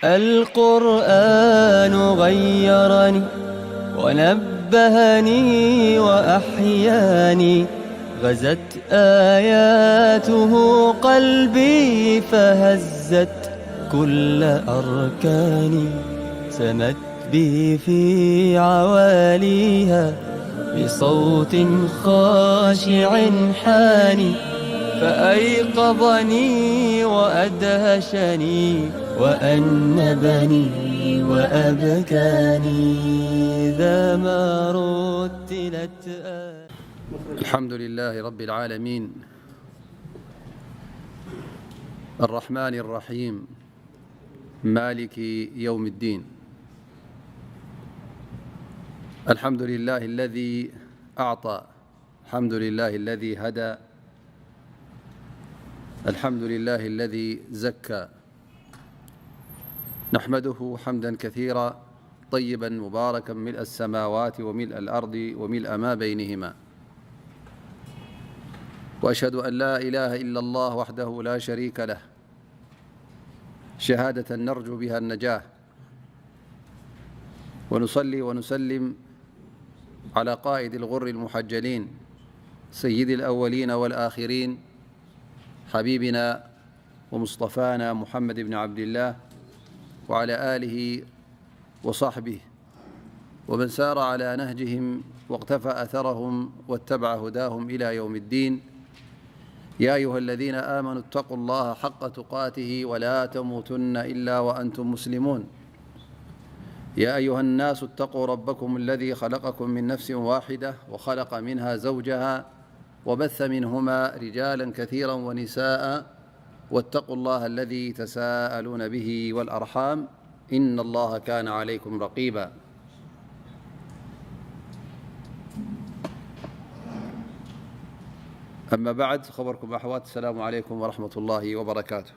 القرآن غيرني ونبهني وأحياني، غزت آياته قلبي فهزت كل أركاني، سمت بي في عواليها بصوت خاشع حاني، فأيقظني وأدهشني وأنبني وأبكاني، إذا ما رتلت آياته. الحمد لله رب العالمين، الرحمن الرحيم، مالك يوم الدين. الحمد لله الذي أعطى، الحمد لله الذي هدى، الحمد لله الذي زكى. نحمده حمدا كثيرا طيبا مباركا ملء السماوات وملء الأرض وملء ما بينهما. وأشهد أن لا إله إلا الله وحده لا شريك له، شهادة نرجو بها النجاة. ونصلي ونسلم على قائد الغر المحجلين، سيد الأولين والآخرين، حبيبنا ومصطفانا محمد بن عبد الله، وعلى آله وصحبه ومن سار على نهجهم واقتفى أثرهم واتبع هداهم إلى يوم الدين. يا أيها الذين آمنوا اتقوا الله حق تقاته ولا تموتن إلا وأنتم مسلمون. يا أيها الناس اتقوا ربكم الذي خلقكم من نفس واحدة وخلق منها زوجها وبث منهما رجالا كثيرا ونساء، واتقوا الله الذي تساءلون به والأرحام، إن الله كان عليكم رقيبا. أما بعد، خبركم أحوات، السلام عليكم ورحمة الله وبركاته.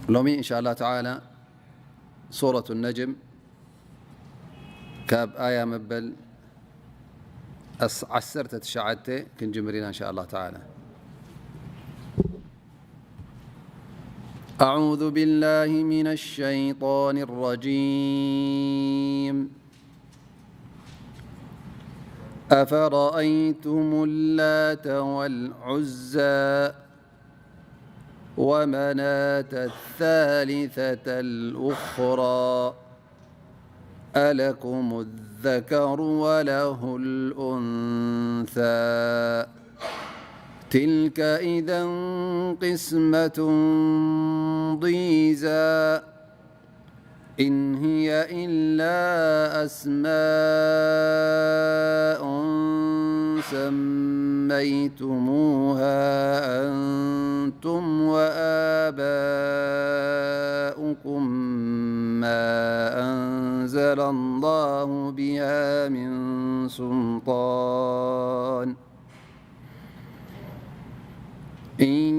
لومي إن شاء الله تعالى سورة النجم كاب آية مبل أس-، عسرت تشعدت كنجمرين إن شاء الله تعالى. أعوذ بالله من الشيطان الرجيم. أفرأيتم اللات والعزى ومناة الثالثة الأخرى ألكم الذكر وله الأنثى تلك إذا قسمة ضيزى إن هي إلا أسماء سميتموها أنتم وآباؤكم ما أنزل الله بها من سلطان إن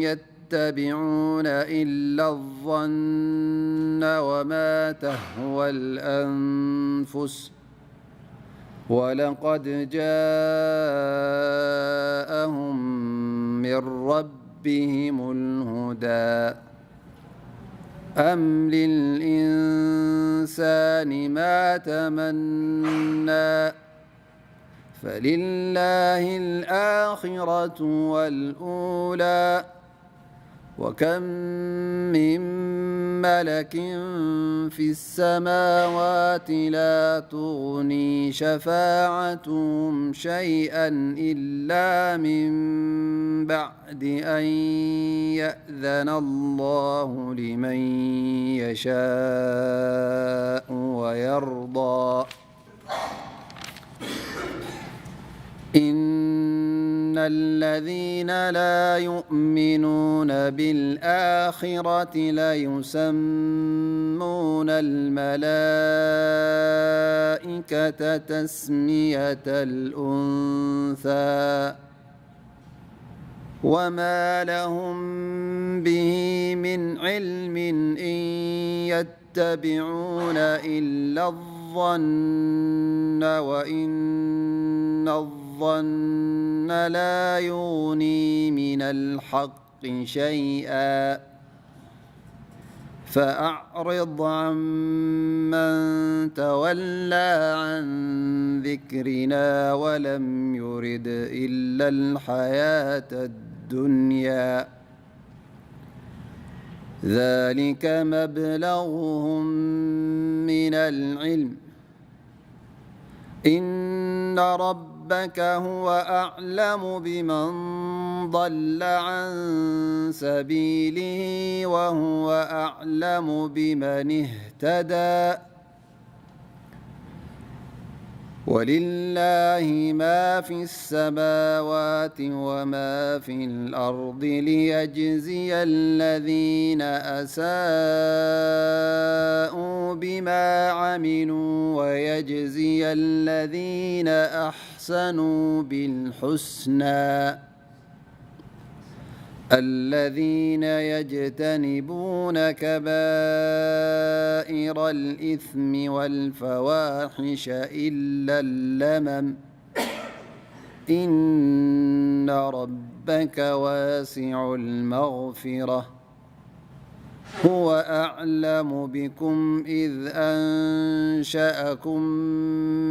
يتبعون إلا الظن وما تهوى الأنفس ولقد جاءهم من ربهم الهدى أم للإنسان ما تمنى فلله الآخرة والأولى وكم من ملك في السماوات لا تغني شفاعتهم شيئا إلا من بعد أن يأذن الله لمن يشاء ويرضى إن الذين لا يؤمنون بالآخرة ليسمون الملائكة تسمية الأنثى وما لهم به من علم إن يتبعون إلا الظن وإن الظن لا يغني من الحق شيئا فأعرض عمن تولى عن ذكرنا ولم يرد إلا الحياة الدنيا، ذلك مبلغهم من العلم، إن ربك هو أعلم بمن ضل عن سبيله وهو أعلم بمن اهتدى. ولله ما في السماوات وما في الأرض ليجزي الذين أساءوا بما عملوا ويجزي الذين أحسنوا بالحسنى. الذين يجتنبون كبائر الإثم والفواحش إلا اللمم، إن ربك واسع المغفرة، هو أعلم بكم إذ أنشأكم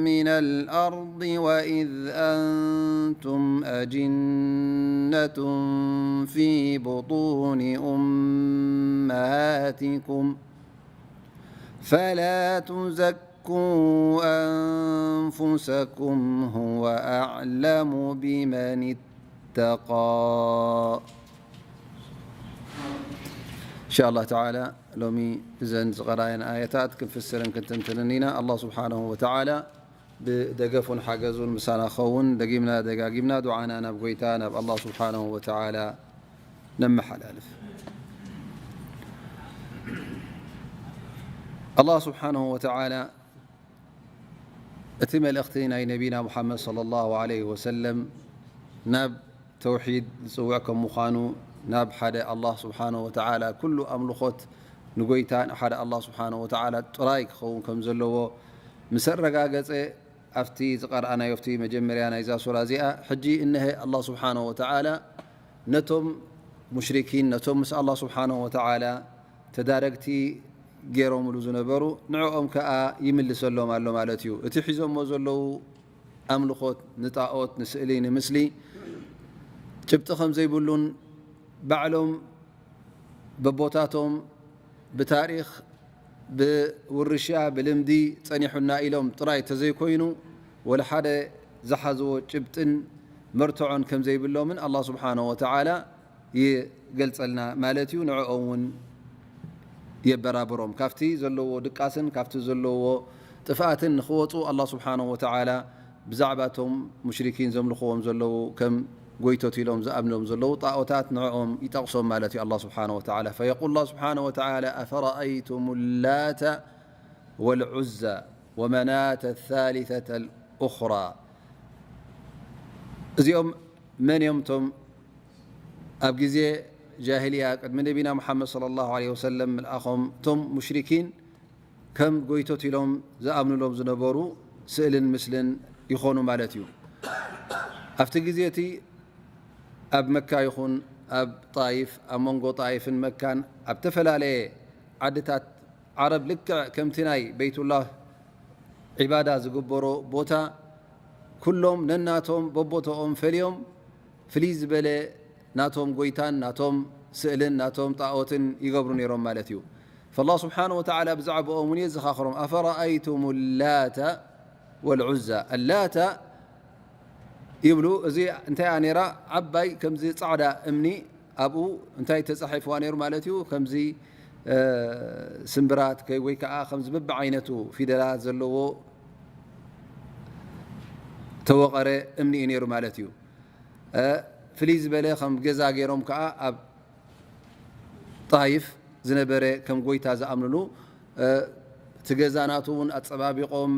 من الأرض وإذ أنتم أجنة في بطون أمهاتكم، فلا تزكوا أنفسكم، هو أعلم بمن اتقى. إن شاء الله تعالى، ሎሚ እዘን ዝቐራየን ኣየታት ክንፍስርን ክንትንትንን ኢና። ኣላህ ስብሓነሁ ወተዓላ ብደገፉን ሓገዙን ምሳና ክኸውን፣ ደጊምና ደጋጊምና ዱዓና ናብ ጎይታ፣ ናብ ኣላህ ስብሓነሁ ወተዓላ ነመሓላልፍ። ኣላህ ስብሓነሁ ወተዓላ እቲ መልእኽቲ ናይ ነቢና ሙሓመድ ሰለላሁ ዐለይሂ ወሰለም ናብ ተውሒድ ዝጽውዕ ከም ምዃኑ፣ ናብ ሓደ ኣላህ ስብሓነሁ ወተዓላ ኩሉ ኣምልኾት ንጎይታ ንሓደ ኣላህ ስብሓነሁ ወተዓላ ጥራይ ክኸውን ከም ዘለዎ ምስ ኣረጋገጸ፣ ኣብቲ ዝቐርኣናዮ፣ ኣብቲ መጀመርያ ናይዛ ሱራ እዚኣ፣ ሕጂ እነሀ ኣላህ ስብሓነሁ ወተዓላ ነቶም ሙሽሪኪን፣ ነቶም ምስ ኣላህ ስብሓነሁ ወተዓላ ተዳረግቲ ገይሮምሉ ዝነበሩ፣ ንዕኦም ከኣ ይምልሰሎም ኣሎ ማለት እዩ። እቲ ሒዞሞ ዘለዉ ኣምልኾት ንጣኦት፣ ንስእሊ፣ ንምስሊ ጭብጢ ከም ዘይብሉን፣ ባዕሎም በቦታቶም ብታሪኽ፣ ብውርሻ፣ ብልምዲ ጸኒሑና ኢሎም ጥራይ ተዘይኮይኑ፣ ወላ ሓደ ዝሓዝዎ ጭብጥን መርትዖን ከም ዘይብሎምን ኣላህ ስብሓነሁ ወተዓላ ይገልጸልና ማለት እዩ። ንዕኦም እውን የበራብሮም። ካብቲ ዘለዎ ድቃስን ካብቲ ዘለዎ ጥፍኣትን ንኽወጹ ኣላህ ስብሓነሁ ወተዓላ ብዛዕባ እቶም ሙሽሪኪን ዘምልኽዎም ዘለዉ ከም ጎይቶት ኢሎም ዝኣምኖም ዘለዉ ጣኦታት ንዕኦም ይጠቕሶም ማለት እዩ ኣላህ ስብሓነሁ ወተዓላ። ፈየቁል ኣላህ ስብሓነሁ ወተዓላ፣ أفرأيتم اللات والعزى ومناة الثالثة الأخرى። እዚኦም መን እዮም? እቶም ኣብ ግዜ ጃሂልያ ቅድሚ ነቢና ሙሓመድ ሰለላሁ ዐለይሂ ወሰለም ምልኣኾም እቶም ሙሽሪኪን ከም ጎይቶት ኢሎም ዝኣምኑሎም ዝነበሩ ስእልን ምስልን ይኾኑ ማለት እዩ። ኣብቲ ግዜ እቲ ኣብ መካ ይኹን ኣብ ጣይፍ፣ ኣብ መንጎ ጣይፍን መካን ኣብ ተፈላለየ ዓድታት ዓረብ ልክዕ ከምቲ ናይ በይቱላህ ዒባዳ ዝግበሮ ቦታ ኩሎም ነናቶም በቦታኦም ፈልዮም ፍልይ ዝበለ ናቶም ጎይታን ናቶም ስእልን ናቶም ጣኦትን ይገብሩ ነይሮም ማለት እዩ። ፈላህ ስብሓን ወተዓላ ብዛዕባኦም እውን የዘኻኽሮም። ኣፈረኣይቱም ላተ ወልዑዛ። ኣላተ ይብሉ፣ እዚ እንታይ እያ ነይራ? ዓባይ ከምዚ ጻዕዳ እምኒ ኣብኡ እንታይ ተጻሒፍዋ ነይሩ ማለት እዩ? ከምዚ፣ እ፣ ስምብራት ከ-፣ ወይ ከዓ ከምዚ በብዓይነቱ ፊደላት ዘለዎ ተወቐረ እምኒ እዩ ነይሩ ማለት እዩ። እ፣ ፍልይ ዝበለ ከም ገዛ ገይሮም ከዓ ኣብ ጣይፍ ዝነበረ ከም ጎይታ ዝኣምንሉ፣ እ፣ እቲ ገዛ ናቱ እውን ኣጸባቢቖም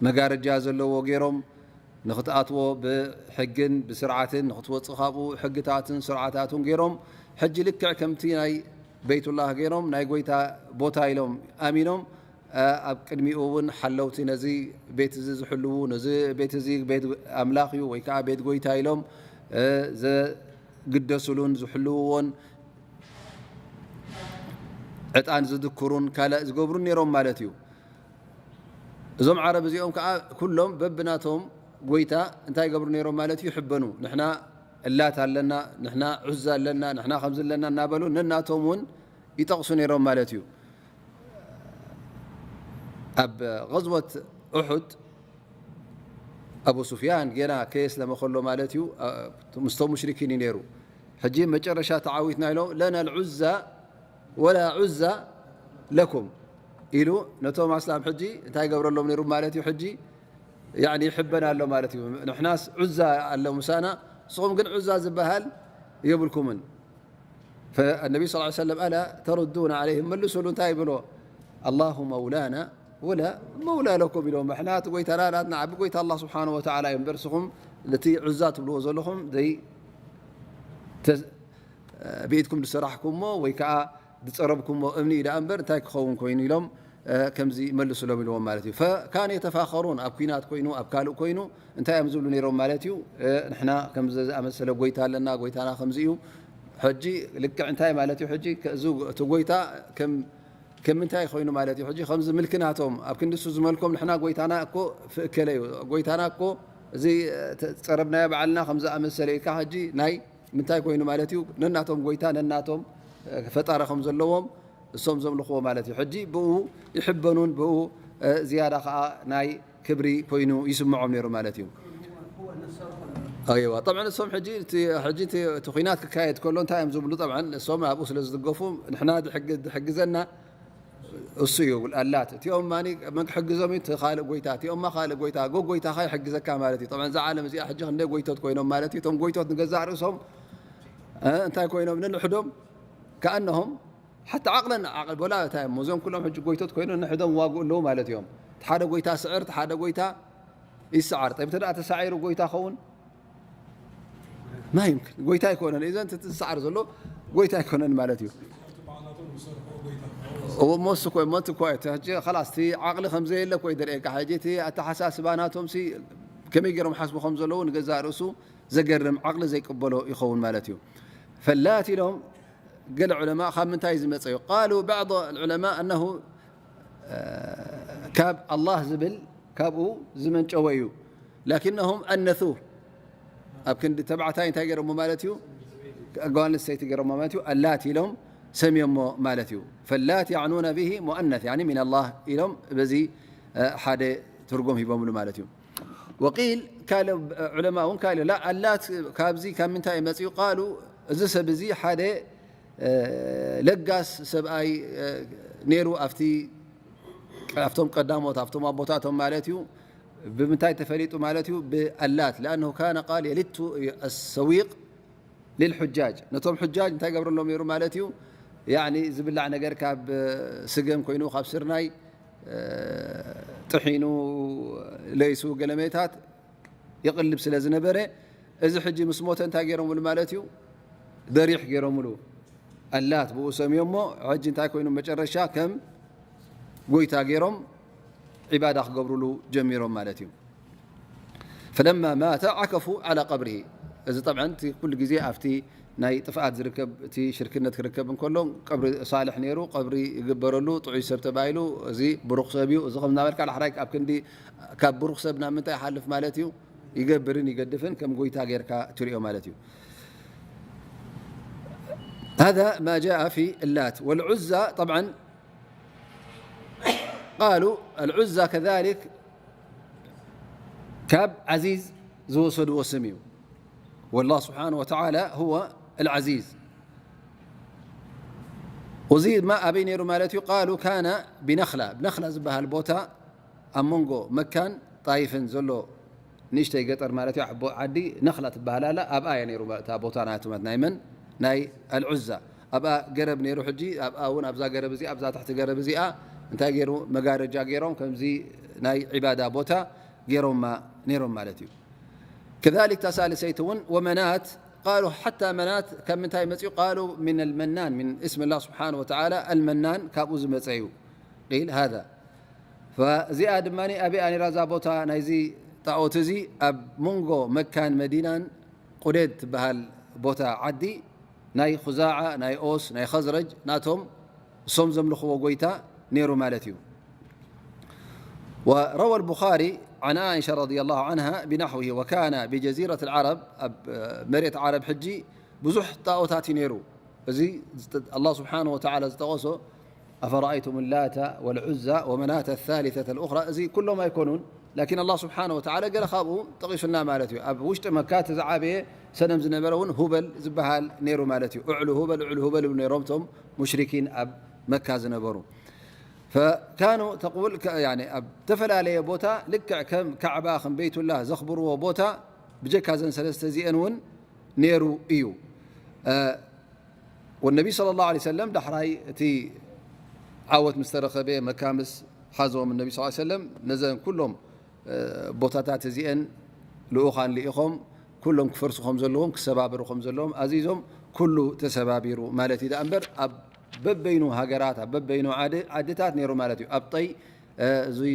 መጋረጃ ዘለዎ ገይሮም ንኽትኣትዎ ብሕግን ብስርዓትን ንኽትወጽእ ካብኡ ሕግታትን ስርዓታቱን ገይሮም፣ ሕጂ ልክዕ ከምቲ ናይ በይቱላህ ገይሮም ናይ ጎይታ ቦታ ኢሎም ኣሚኖም፣ እ፣ ኣብ ቅድሚኡ እውን ሓለውቲ ነዚ ቤት እዚ ዝሕልዉ፣ ነዚ ቤት እዚ ቤት ኣምላኽ እዩ ወይ ከዓ ቤት ጎይታ ኢሎም፣ እ፣ ዘግደሱሉን ዝሕልውዎን ዕጣን ዝድክሩን ካልእ ዝገብሩን ነይሮም ማለት እዩ። እዞም ዓረብ እዚኦም ከዓ ኩሎም በብናቶም ጎይታ እንታይ ይገብሩ ነይሮም ማለት እዩ? ይሕበኑ። ንሕና እላት ኣለና፣ ንሕና ዑዛ ኣለና፣ ንሕና ከምዚ ኣለና እናበሉ ነናቶም እውን ይጠቕሱ ነይሮም ማለት እዩ። ኣብ غزوة أحد ኣቡ ሱፍያን ገና ከየስለመ ከሎ ማለት እዩ፣ ምስቶም ሙሽሪኪን እዩ ነይሩ። ሕጂ መጨረሻ ተዓዊትና ኢሎም፣ ለና ልዑዛ ወላ ዑዛ ለኩም ኢሉ ነቶም ኣስላም ሕጂ እንታይ ይገብረሎም ነይሩ ማለት እዩ? ሕጂ ያኒ ይሕበን ኣሎ ማለት እዩ። ንሕናስ ዑዛ ኣሎ ምሳና፣ ንስኹም ግን ዑዛ ዝበሃል የብልኩምን። ፈነቢ ስ ሰለም ኣላ ተሩዱና ዓለይህም፣ መልሱሉ እንታይ ይብሎ? ኣላሁ መውላና ወላ መውላ ለኩም ኢሎም። ሕና እቲ ጎይታና ናትና ዓቢ ጎይታ ኣላ ስብሓን ወተዓላ እዩ እምበር፣ ንስኹም ነቲ ዑዛ ትብልዎ ዘለኹም ዘይ ተ- ብኢድኩም ዝሰራሕኩሞ ወይ ከዓ ዝፀረብኩሞ እምኒ እዩ ደኣ እምበር እንታይ ክኸውን ኮይኑ ኢሎም ከምዚ ይመልሱሎም ኢልዎም ማለት እዩ። ፈካነ የተፋኸሩን ኣብ ኩናት ኮይኑ ኣብ ካልእ ኮይኑ እንታይ እዮም ዝብሉ ነይሮም ማለት እዩ። ንሕና ከምዚ ዝኣመሰለ ጎይታ ኣለና፣ ጎይታና ከምዚ እዩ። ሕጂ ልክዕ እንታይ ማለት እዩ? ሕጂ እዚ እቲ ጎይታ ከም ከም ምንታይ ኮይኑ ማለት እዩ? ሕጂ ከምዚ ምልክናቶም ኣብ ክንዲ እሱ ዝመልኮም ንሕና ጎይታና እኮ ፍእከለ እዩ፣ ጎይታና እኮ እዚ ፀረብናዮ ባዕልና ከም ዝኣመሰለ ኢልካ ሕጂ ናይ ምንታይ ኮይኑ ማለት እዩ? ነናቶም ጎይታ ነናቶም ፈጣሪ ከም ዘለዎም እሶም ዘምልኽዎ ማለት እዩ። ሕጂ ብኡ ይሕበኑን ብኡ ዝያዳ ከዓ ናይ ክብሪ ኮይኑ ይስምዖም ነይሩ ማለት እዩ። ኣይዋ፣ ጠብዓ እሶም ሕጂ እቲ ኩናት ክካየድ ከሎ እንታይ እዮም ዝብሉ? ጠብዓ እሶም ኣብኡ ስለ ዝድገፉ ንሕና ድሕግዘና እሱ እዩ ኣላት። እቲኦም ማኒ መን ክሕግዞም እዩ? እቲ ካልእ ጎይታ። እቲኦም ማ ካልእ ጎይታ፣ ጎ ጎይታኻ ይሕግዘካ ማለት እዩ። ጠብዓ እዛ ዓለም እዚኣ ሕጂ ክንደይ ጎይቶት ኮይኖም ማለት እዩ። እቶም ጎይቶት ንገዛእ ርእሶም እንታይ ኮይኖም? ነንሕዶም ከኣነሆም ሓታ ዓቕለን ዓቕል ቦላ እንታይ እሞ እዞም ኩሎም ሕጂ ጎይቶት ኮይኖም ነንሕዶም ዋግኡ ኣለዉ ማለት እዮም። እቲ ሓደ ጎይታ ስዕር፣ እቲ ሓደ ጎይታ ይስዓር። ጠይብ፣ እንተ ደኣ ተሳዒሩ ጎይታ ኸውን? ማ ይምክን፣ ጎይታ ኣይኮነን። እዘን እቲ ዝሰዓር ዘሎ ጎይታ ኣይኮነን ማለት እዩ። እሞ እሱ እኮ፣ እሞ እቲ እኮ፣ እቲ ሕጂ ኸላስ፣ እቲ ዓቕሊ ከም ዘየለ እኮ እዩ ዘርእየካ። ሕጂ እቲ ኣተሓሳስባ ናቶም ሲ ከመይ ገይሮም ሓስቡ ከም ዘለዉ ንገዛእ ርእሱ ዘገርም፣ ዓቕሊ ዘይቅበሎ ይኸውን ማለት እዩ። ፈላት ኢሎም ገለ ዑለማ ካብ ምንታይ ዝመጸ እዩ? ቃሉ ባዕض ዑለማ ኣነሁ ካብ ኣላህ ዝብል ካብኡ ዝመንጨወ እዩ። ላኪነሁም ኣነሱ ኣብ ክንዲ ተባዕታይ እንታይ ገይሮሞ ማለት እዩ? ጓል ኣንስተይቲ ገይሮሞ ማለት እዩ። ኣላት ኢሎም ሰምዮሞ ማለት እዩ። ፈላት ያዕኑነ ብሂ ሙኣነስ፣ ያኒ ሚን ኣላህ ኢሎም በዚ ሓደ ትርጉም ሂቦምሉ ማለት እዩ። ወቂል ካልእ ዑለማ እውን ካልእ ላ ኣላት ካብዚ ካብ ምንታይ መፅኡ? ቃሉ እዚ ሰብ እዚ ሓደ ለጋስ ሰብኣይ ነይሩ ኣብቲ ኣብቶም ቀዳሞት ኣብቶም ኣቦታቶም ማለት እዩ። ብምንታይ ተፈሊጡ ማለት እዩ? ብኣላት። ለኣነሁ ካነ ቃል የልቱ ኣሰዊቅ ልልሑጃጅ፣ ነቶም ሑጃጅ እንታይ ገብረሎም ነይሩ ማለት እዩ? ያኒ ዝብላዕ ነገር ካብ ስገም ኮይኑ ካብ ስርናይ ጥሒኑ ለይሱ ገለመታት ይቕልብ ስለ ዝነበረ፣ እዚ ሕጂ ምስ ሞተ እንታይ ገይሮምሉ ማለት እዩ? ደሪሕ ገይሮምሉ። ኣላት ብኡ ሰምዮ እሞ ሕጂ እንታይ ኮይኑ መጨረሻ ከም ጎይታ ገይሮም ዒባዳ ክገብሩሉ ጀሚሮም ማለት እዩ። ፈለማ ማተ ዓከፉ ዓላ ቀብሪሂ። እዚ ጠብዐን እቲ ኩሉ ግዜ ኣብቲ ናይ ጥፍኣት ዝርከብ እቲ ሽርክነት ክርከብ እንከሎ ቀብሪ ሳልሕ ነይሩ፣ ቀብሪ ይግበረሉ፣ ጥዑይ ሰብ ተባሂሉ፣ እዚ ብሩኽ ሰብ እዩ፣ እዚ ከም እናበልካ ዳሕራይ ኣብ ክንዲ ካብ ብሩኽ ሰብ ናብ ምንታይ ይሓልፍ ማለት እዩ? ይገብርን ይገድፍን ከም ጎይታ ጌርካ ትሪኦ ማለት እዩ። هذا ما جاء في اللات والعزى طبعا قالوا العزى كذلك ካብ ዓዚዝ ዝወሰድዎ ስም እዩ። والله سبحانه وتعالى هو العزيز። እዚ ድማ ኣበይ ነይሩ ማለት እዩ? قالوا كان بنخلة، ብነኽላ ዝበሃል ቦታ ኣብ መንጎ መካን ጣይፍን ዘሎ ንእሽተይ ገጠር ማለት እዩ። ዓዲ ነኽላ ትበሃል ኣላ። ኣብኣ እያ ነይሩ እታ ቦታ ናትመት ናይ መን ናይ ኣልዑዛ። ኣብኣ ገረብ ነይሩ። ሕጂ ኣብኣ እውን ኣብዛ ገረብ እዚኣ ኣብዛ ትሕቲ ገረብ እዚኣ እንታይ ገይሩ መጋረጃ ገይሮም ከምዚ ናይ ዒባዳ ቦታ ገይሮማ ነይሮም ማለት እዩ። ከዛሊክ እታ ሳልሰይቲ እውን ወመናት ቃሉ ሓታ መናት ካብ ምንታይ መፅኡ? ቃሉ ምን ኣልመናን ምን እስም ላ ስብሓን ወተዓላ ኣልመናን ካብኡ ዝመፀ እዩ። ቂል ሃዛ እዚኣ ድማ ኣበይ ኣኒራ እዛ ቦታ ናይዚ ጣኦት እዚ ኣብ መንጎ መካን መዲናን ቁዴድ ትበሃል ቦታ ዓዲ ናይ ኹዛዓ ናይ ኦስ ናይ ኸዝረጅ ናቶም እሶም ዘምልኽዎ ጎይታ ነይሩ ማለት እዩ። وروى البخاري عن عائشة رضي الله عنها بنحوه، وكان بجزيرة العرب، ኣብ መሬት ዓረብ ሕጂ ብዙሕ ጣኦታት እዩ ነይሩ። እዚ ዝጠ-፣ ኣላህ ስብሓነ ወተዓላ ዝጠቐሶ أفرأيتم اللات والعزى ومناة الثالثة الأخرى፣ እዚ ኩሎም ኣይኮኑን፣ ላኪን ኣላህ ስብሓነ ወተዓላ ገለ ካብኡ ጠቒሱልና ማለት እዩ። ኣብ ውሽጢ መካ እቲ ዝዓበየ ሰነም ዝነበረ እውን ሁበል ዝበሃል ነይሩ ማለት እዩ። እዕሉ ሁበል፣ እዕሉ ሁበል ይብሉ ነይሮም እቶም ሙሽሪኪን ኣብ መካ ዝነበሩ። ፈካኑ ተቁል ከ-፣ ያኒ ኣብ ዝተፈላለየ ቦታ ልክዕ ከም ካዕባ፣ ከም ቤይቱላህ ዘኽብርዎ ቦታ ብጀካ ዘን ሰለስተ እዚአን እውን ነይሩ እዩ። እ፣ ወነቢ ሰለላሁ ዐለይሂ ወሰለም ዳሕራይ እቲ ዓወት ምስ ተረኸበ፣ መካ ምስ ሓዞም፣ ነቢ ሰለላሁ ዐለይሂ ወሰለም ነዘን ኩሎም፣ እ፣ ቦታታት እዚአን ልኡኻን ልኢኾም፣ ኩሎም ክፈርሱ ከም ዘለዎም፣ ክሰባበሩ ከም ዘለዎም ኣዚዞም፣ ኩሉ ተሰባቢሩ ማለት እዩ። ደኣ እምበር ኣብ በበይኑ ሃገራት፣ ኣብ በበይኑ ዓድ-፣ ዓድታት ነይሩ ማለት እዩ። ኣብ ጠይ፣ እ፣ እዙይ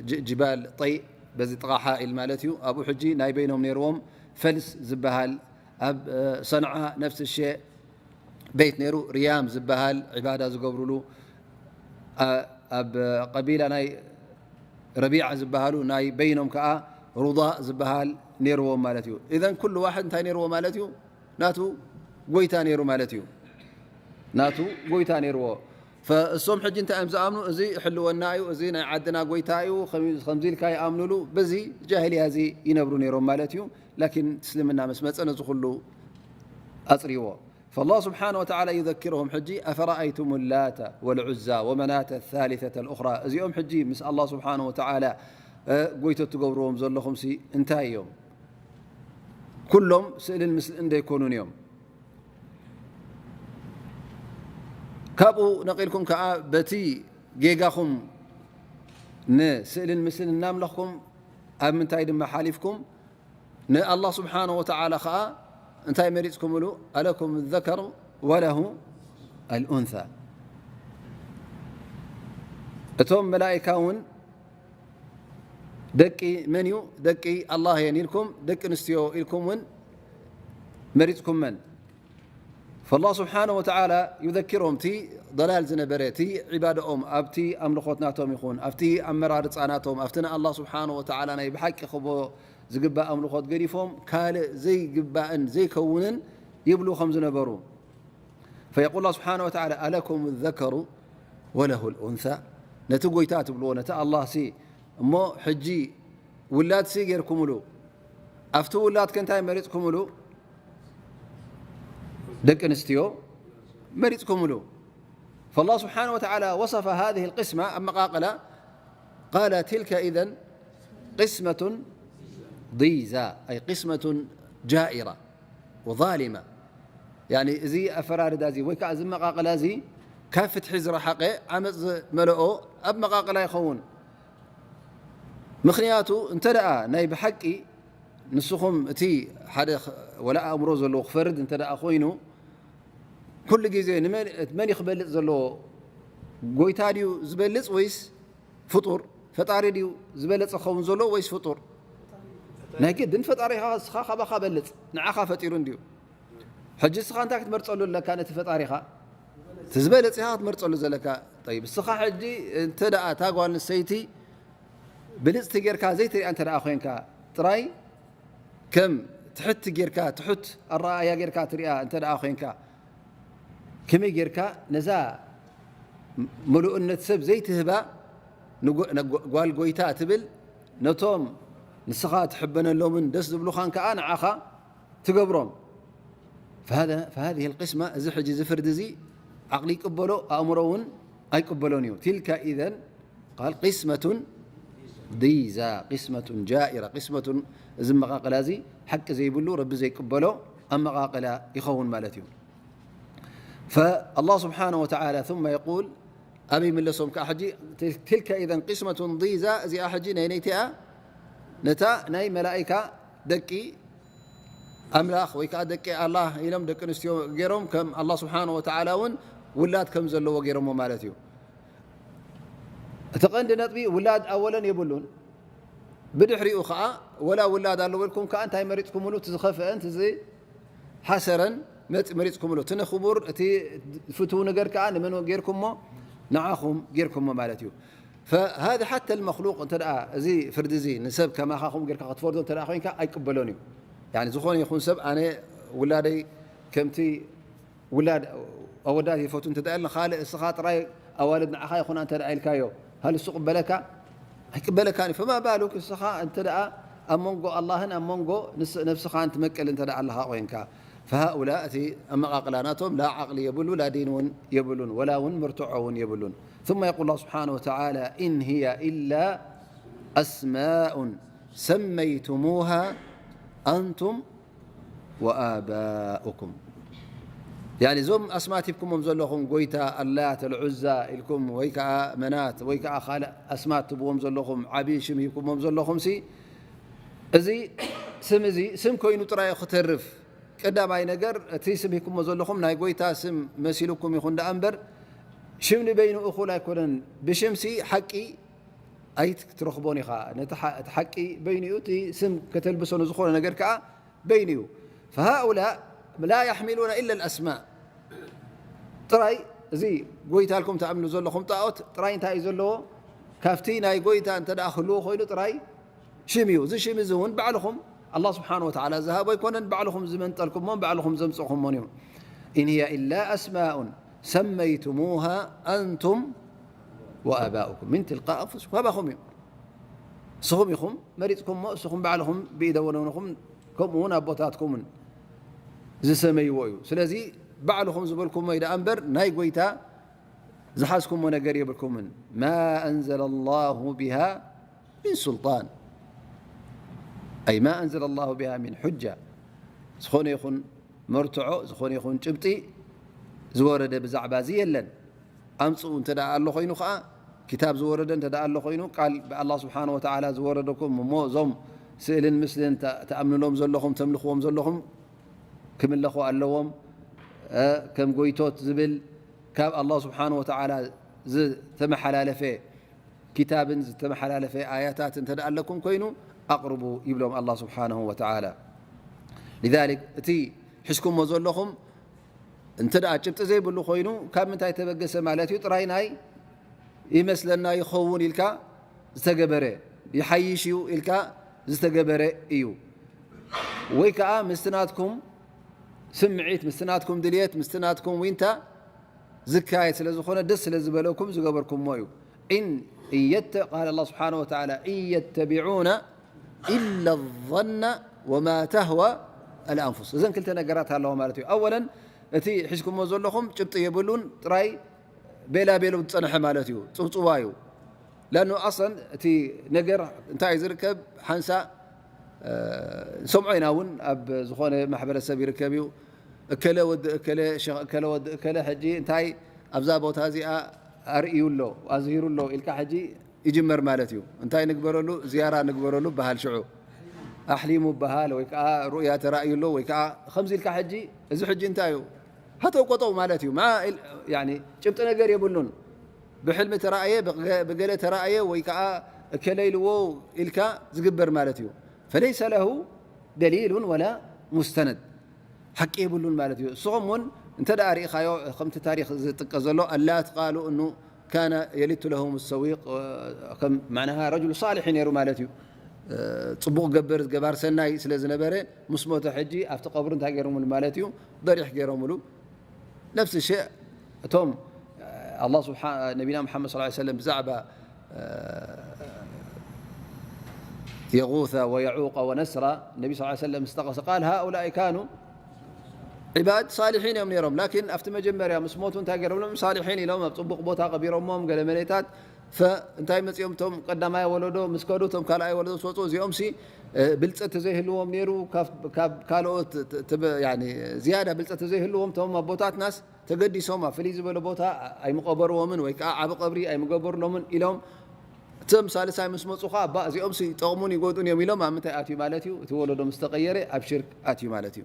ጅ-፣ ጅባል ጠይ፣ በዚ ጥቓ ሓኢል ማለት እዩ። ኣብኡ ሕጂ ናይ በይኖም ነይርዎም ፈልስ ዝበሃል፣ ኣብ፣ እ፣ ሰንዓ ነፍሲ ሸ ቤት ነይሩ፣ ርያም ዝበሃል ዒባዳ ዝገብሩሉ፣ ኣ-፣ ኣብ ቀቢላ ናይ ረቢዓ ዝበሃሉ ናይ በይኖም ከኣ ሩዳእ ዝበሃል ነይርዎም ማለት እዩ። ኢዘን ኩሉ ዋሕድ እንታይ ነይርዎ ማለት እዩ? ናቱ ጎይታ ነይሩ ማለት እዩ። ናቱ ጎይታ ነይርዎ። ፈእሶም ሕጂ እንታይ እዮም ዝኣምኑ? እዚ ሕልወና እዩ፣ እዚ ናይ ዓድና ጎይታ እዩ፣ ከም-፣ ከምዚ ኢልካ ይኣምኑሉ። በዚ ጃሂልያ እዚ ይነብሩ ነይሮም ማለት እዩ። ላኪን እስልምና ምስ መጸ ነዚ ኩሉ ኣጽሪዎ። فالله سبحانه وتعالى يذكرهم ሕጂ، أفرأيتم اللات والعزى ومناة الثالثة الأخرى። እዚኦም ሕጂ ምስ ኣላህ ስብሓነ ወተዓላ፣ እ፣ ጎይቶ ትገብርዎም ዘለኹምሲ እንታይ እዮም? ኩሎም ስእልን ምስልን ደይኮኑን እዮም። ካብኡ ነቒልኩም ከኣ በቲ ጌጋኹም ንስእልን ምስልን እናምለኽኩም ኣብ ምንታይ ድማ ሓሊፍኩም ንኣላህ ስብሓነ ወተዓላ ኸዓ እንታይ መሪጽኩምሉ? ألكم الذكر وله الأنثى። እቶም መላኢካ እውን ደቂ መን እዩ? ደቂ ኣላህ እየን ኢልኩም፣ ደቂ ኣንስትዮ ኢልኩም እውን መሪጽኩም መን? فالله سبحانه وتعالى يذكرهم، እቲ ضلال ዝነበረ፣ እቲ ዒባዳኦም፣ ኣብቲ ኣምልኾት ናቶም ይኹን፣ ኣብቲ ኣመራርጻ ናቶም፣ ኣብቲ ንኣላህ ስብሓነ ወተዓላ ናይ ብሓቂ ክቦ ዝግባእ ኣምልኾት ገዲፎም፣ ካልእ ዘይግባእን ዘይከውንን ይብሉ ከም ዝነበሩ። فيقول الله سبحانه وتعالى: ألكم الذكر وله الأنثى؟ ነቲ ጎይታ ትብልዎ፣ ነቲ ኣላህ ሲ፣ እሞ ሕጂ ውላድ ሲ ጌርኩምሉ፣ ኣብቲ ውላድ ከ እንታይ መሪጽኩምሉ? ደቂ ኣንስትዮ መሪጽኩምሉ። فالله سبحانه وتعالى وصف هذه القسمة، ኣብ መቓቕላ، قال: تلك إذا قسمة ضيزى، أي قسمة جائرة وظالمة. ያኒ እዚ ኣፈራርዳ እዚ ወይ ከዓ እዚ መቓቕላ እዚ ካብ ፍትሒ ዝረሓቐ፣ ዓመፅ ዝመልኦ ኣብ መቓቕላ ይኸውን። ምኽንያቱ እንተ ደኣ ናይ ብሓቂ ንስኹም እቲ ሓደ ኽ-፣ ወላ ኣእምሮ ዘለዎ ክፈርድ እንተ ደኣ ኮይኑ፣ ኩሉ ግዜ ንመን፣ መን እዩ ክበልፅ ዘለዎ? ጎይታ ድዩ ዝበልፅ ወይስ ፍጡር? ፈጣሪ ድዩ ዝበለፀ ክኸውን ዘለዎ ወይስ ፍጡር? ናይ ግድን ፈጣሪኻ፣ እስኻ ካባኻ በልፅ፣ ንዓኻ ፈጢሩ እንድዩ። ሕጂ እስኻ እንታይ ክትመርፀሉ ኣለካ ነቲ ፈጣሪኻ? እቲ ዝበለፅ ኢኻ ክትመርፀሉ ዘለካ። ጠይብ፣ እስኻ ሕጂ እንተ ደኣ እታ ጓል ኣንስተይቲ ብልፅቲ ጌርካ ዘይትሪኣ እንተ ደኣ ኮይንካ ጥራይ፣ ከም ትሕቲ ጌርካ፣ ትሑት ኣረኣእያ ጌርካ ትሪኣ እንተ ደኣ ኮይንካ፣ ከመይ ጌርካ ነዛ ምሉእነት ሰብ ዘይትህባ ንጎ-፣ ነጎ-፣ ጓል ጎይታ ትብል፣ ነቶም ንስኻ ትሕበነሎምን ደስ ዝብሉኻን ከኣ ንዓኻ ትገብሮም። فهذا، فهذه القسمة، እዚ ሕጂ እዚ ፍርዲ እዚ ዓቕሊ ይቅበሎ፣ ኣእምሮ እውን ኣይቅበሎን እዩ። تلك إذا، قال، قسمة ضيزى، قسمة جائرة، قسمة، እዚ ኣመቓቕላ እዚ ሓቂ ዘይብሉ፣ ረቢ ዘይቅበሎ ኣመቓቕላ ይኸውን ማለት እዩ። فالله سبحانه وتعالى ثم يقول، ኣበይ ምለሶም ከዓ ሕጂ? تلك إذا قسمة ضيزى، እዚኣ ሕጂ ናይ ነይቲኣ፣ ነታ ናይ መላኢካ ደቂ ኣምላኽ ወይ ከዓ ደቂ ኣላህ ኢሎም ደቂ ኣንስትዮ ገይሮም ከም ኣላህ ስብሓነ ወተዓላ እውን ውላድ ከም ዘለዎ ገይሮሞ ማለት እዩ። እቲ ቀንዲ ነጥቢ ውላድ ኣወለን የብሉን። ብድሕሪኡ ከዓ ወላ ውላድ ኣለዎ ኢልኩም ከዓ እንታይ መሪፅኩምሉ? እቲ ዝኸፍአን እቲ ዝሓሰረን መጽ-፣ መሪጽኩምሉ። እቲ ንኽቡር፣ እቲ ፍትው ነገር ከኣ ንመን ጌርኩሞ? ንዓኹም ጌርኩሞ ማለት እዩ። فهذا حتى المخلوق እንተ ደኣ እዚ ፍርዲ እዚ ንሰብ ከማኻ ከምኡ ጌርካ ክትፈርዶ እንተ ደኣ ኮይንካ ኣይቅበሎን እዩ። ያኒ ዝኾነ ይኹን ሰብ ኣነ ውላደይ ከምቲ ውላድ ኣወዳት ይፈቱ እንተ ደኣ ኢልና ካልእ እስኻ ጥራይ ኣዋልድ ንዓኻ ይኹና እንተ ደኣ ኢልካዮ፣ ሃል እሱ ቅበለካ? ኣይቅበለካን እዩ። فما بالك እስኻ እንተ ደኣ ኣብ መንጎ ኣላህን ኣብ መንጎ ንስ-፣ ነፍስኻን ትመቅል እንተ ደኣ ኣለኻ ኮይንካ። فهؤلاء እቲ ኣመቃቅላ ናቶም ላ ዓቕሊ የብሉ፣ ላ ዲን እውን የብሉን፣ ወላ እውን መርትዖ እውን የብሉን። ثم يقول الله سبحانه وتعالى: إن هي إلا أسماء سميتموها أنتم وآباؤكم. ያኒ እዞም ኣስማት ሂብኩሞም ዘለኹም ጎይታ ኣላት፣ ኣልዑዛ ኢልኩም ወይ ከዓ መናት ወይ ከዓ ካልእ ኣስማት ትብዎም ዘለኹም፣ ዓብዪ ሽም ሂብኩሞም ዘለኹም ሲ፣ እዚ ስም እዚ ስም ኮይኑ ጥራይ ክተርፍ። ቀዳማይ ነገር እቲ ስም ሂብኩሞ ዘለኹም ናይ ጎይታ ስም መሲሉኩም ይኹን ደኣ እምበር ሽም ንበይኑ እኹል ኣይኮነን። ብሽም ሲ ሓቂ ኣይትረኽቦን ኢኻ። ነቲ ሓ-፣ እቲ ሓቂ በይኑ እዩ፣ እቲ ስም ከተልብሶ ንዝኾነ ነገር ከዓ በይኑ እዩ። فهؤلاء لا يحملون إلا الأسماء ጥራይ። እዚ ጎይታ ኢልኩም ትኣምኑ ዘለኹም ጣዖት ጥራይ እንታይ እዩ ዘለዎ? ካብቲ ናይ ጎይታ እንተ ደኣ ክህልዎ ኮይኑ ጥራይ ሽም እዩ። እዚ ሽም እዚ እውን ባዕልኹም ኣላህ ስብሓን ወተዓላ ዝሃቦ ኣይኮነን፣ ባዕልኹም ዝመንጠልኩሞን ባዕልኹም ዘምፀኹሞን እዮም። إن هي إلا أسماء سميتموها أنتم وآباؤكم من تلقاء أنفسكم ካባኹም እዩ። ንስኹም ኢኹም መሪፅኩሞ፣ ንስኹም ባዕልኹም ብኢደ ወነንኹም ከምኡ እውን ኣቦታትኩምን ዝሰመይዎ እዩ። ስለዚ ባዕልኹም ዝበልኩሞ እዩ ደኣ እምበር ናይ ጎይታ ዝሓዝኩሞ ነገር የብልኩምን። ما أنزل الله بها من سلطان أي ما أنزل الله بها من حجة ዝኾነ ይኹን መርትዖ ዝኾነ ይኹን ጭብጢ ዝወረደ ብዛዕባ እዚ የለን። ኣምፅኡ እንተ ደኣ ኣሎ ኮይኑ ከዓ፣ ክታብ ዝወረደ እንተ ደኣ ኣሎ ኮይኑ፣ ቃል ብኣላህ ስብሓን ወተዓላ ዝወረደኩም እሞ እዞም ስእልን ምስልን ተ-፣ ተኣምንሎም ዘለኹም፣ ተምልኽዎም ዘለኹም ክምለኹ ኣለዎም። እ፣ ከም ጎይቶት ዝብል ካብ ኣላህ ስብሓን ወተዓላ ዝተመሓላለፈ ክታብን ዝተመሓላለፈ ኣያታት እንተ ደኣ ኣለኩም ኮይኑ ኣቕርቡ ይብሎም ኣላህ ስብሓንሁ ወተዓላ። ሊዛሊክ እቲ ሒዝኩሞ ዘለኹም እንተ ደኣ ጭብጢ ዘይብሉ ኮይኑ ካብ ምንታይ ተበገሰ ማለት እዩ? ጥራይ ናይ ይመስለና ይኸውን ኢልካ ዝተገበረ፣ ይሓይሽ እዩ ኢልካ ዝተገበረ እዩ። ወይ ከዓ ምስቲ ናትኩም ስምዒት፣ ምስቲ ናትኩም ድልየት፣ ምስቲ ናትኩም ዊንታ ዝካየድ ስለ ዝኾነ ደስ ስለ ዝበለኩም ዝገበርኩሞ እዩ። إن، إن يت-، قال الله سبحانه وتعالى: إن يتبعون إلا الظن وما تهوى الأنفس እዘን ክልተ ነገራት ኣለዋ ማለት እዩ። ኣወለን እቲ ሒዝኩሞ ዘለኹም ጭብጢ የብሉን፣ ጥራይ ቤላ ቤሎ ዝፀንሐ ማለት እዩ፣ ፅውፅዋ እዩ። ለኣኑ ኣስለን እቲ ነገር እንታይ እዩ ዝርከብ? ሓንሳእ፣ እ፣ ንሰምዖ ኢና እውን ኣብ ዝኾነ ማሕበረሰብ ይርከብ እዩ። እከለ ወዲ እከለ፣ ሸኽ እከለ ወዲ እከለ ሕጂ እንታይ ኣብዛ ቦታ እዚኣ ኣርእዩ ኣሎ፣ ኣዝሂሩ ኣሎ ኢልካ ሕጂ ይጅመር ማለት እዩ። እንታይ ንግበረሉ? ዝያራ ንግበረሉ በሃል ሽዑ። ኣሕሊሙ በሃል ወይ ከዓ ሩእያ ተራእዩ ኣሎ ወይ ከዓ ከምዚ ኢልካ ሕጂ፣ እዚ ሕጂ እንታይ እዩ? ሃተው ቆጠው ማለት እዩ። ማ ኢል-፣ ያኒ ጭብጢ ነገር የብሉን። ብሕልሚ ተራእየ፣ ብገ-፣ ብገለ ተራእየ ወይ ከዓ እከለ ኢልዎ ኢልካ ዝግበር ማለት እዩ። فليس له دليل ولا مستند ሓቂ የብሉን ማለት እዩ። ንስኹም እውን እንተ ደኣ ርኢኻዮ፣ ከምቲ ታሪኽ ዝጥቀስ ዘሎ፣ ألات قالوا أنه كان يلت لهم السويق، ከም ማዕናሃ ረጅሉ ሳልሕ እዩ ነይሩ ማለት እዩ። እ፣ ጽቡቕ ገብር፣ ገባር ሰናይ ስለ ዝነበረ፣ ምስ ሞተ ሕጂ ኣብቲ ቀብሩ እንታይ ገይሮምሉ ማለት እዩ? ضريح ገይሮምሉ። نفس الشيء እቶም ኣላህ ስብሓ-፣ ነቢና ሙሓመድ ሰለላሁ ዐለይሂ ወሰለም ብዛዕባ፣ እ፣ የጉተ ወየዑቀ ወነስራ ነቢ ሰለላሁ ዐለይሂ ወሰለም ዝጠቐሰ ቃል፣ هؤلاء كانوا عباد صالحين እዮም ነይሮም። ላኪን ኣብቲ መጀመርያ ምስ ሞቱ እንታይ ገይሮምሎም? ሳልሒን ኢሎም ኣብ ጽቡቕ ቦታ ቀቢሮሞም። ገለ መለይታት ፈ-፣ እንታይ መጺኦም? እቶም ቀዳማይ ወለዶ ምስ ከዱ፣ እቶም ካልኣይ ወለዶ ምስ ወጹ፣ እዚኦም ሲ፣ እ፣ ብልጸት ተዘይህልዎም ነይሩ፣ ካብ፣ ካብ ካልኦት ት-፣ ት-፣ ያኒ ዝያዳ ብልጸት ተዘይህልዎም፣ እቶም ኣቦታትናስ ተገዲሶም ኣብ ፍልይ ዝበለ ቦታ ኣይምቐበርዎምን ወይ ከዓ ዓቢ ቀብሪ ኣይምገበርሎምን ኢሎም፣ እቶም ሳልሳይ ምስ መጹ ኸዓ፣ እባ እዚኦም ሲ ይጠቕሙን ይጎድኡን እዮም ኢሎም ኣብ ምንታይ ኣትዩ ማለት እዩ? እቲ ወለዶ ምስ ተቐየረ ኣብ ሽርክ ኣትዩ ማለት እዩ።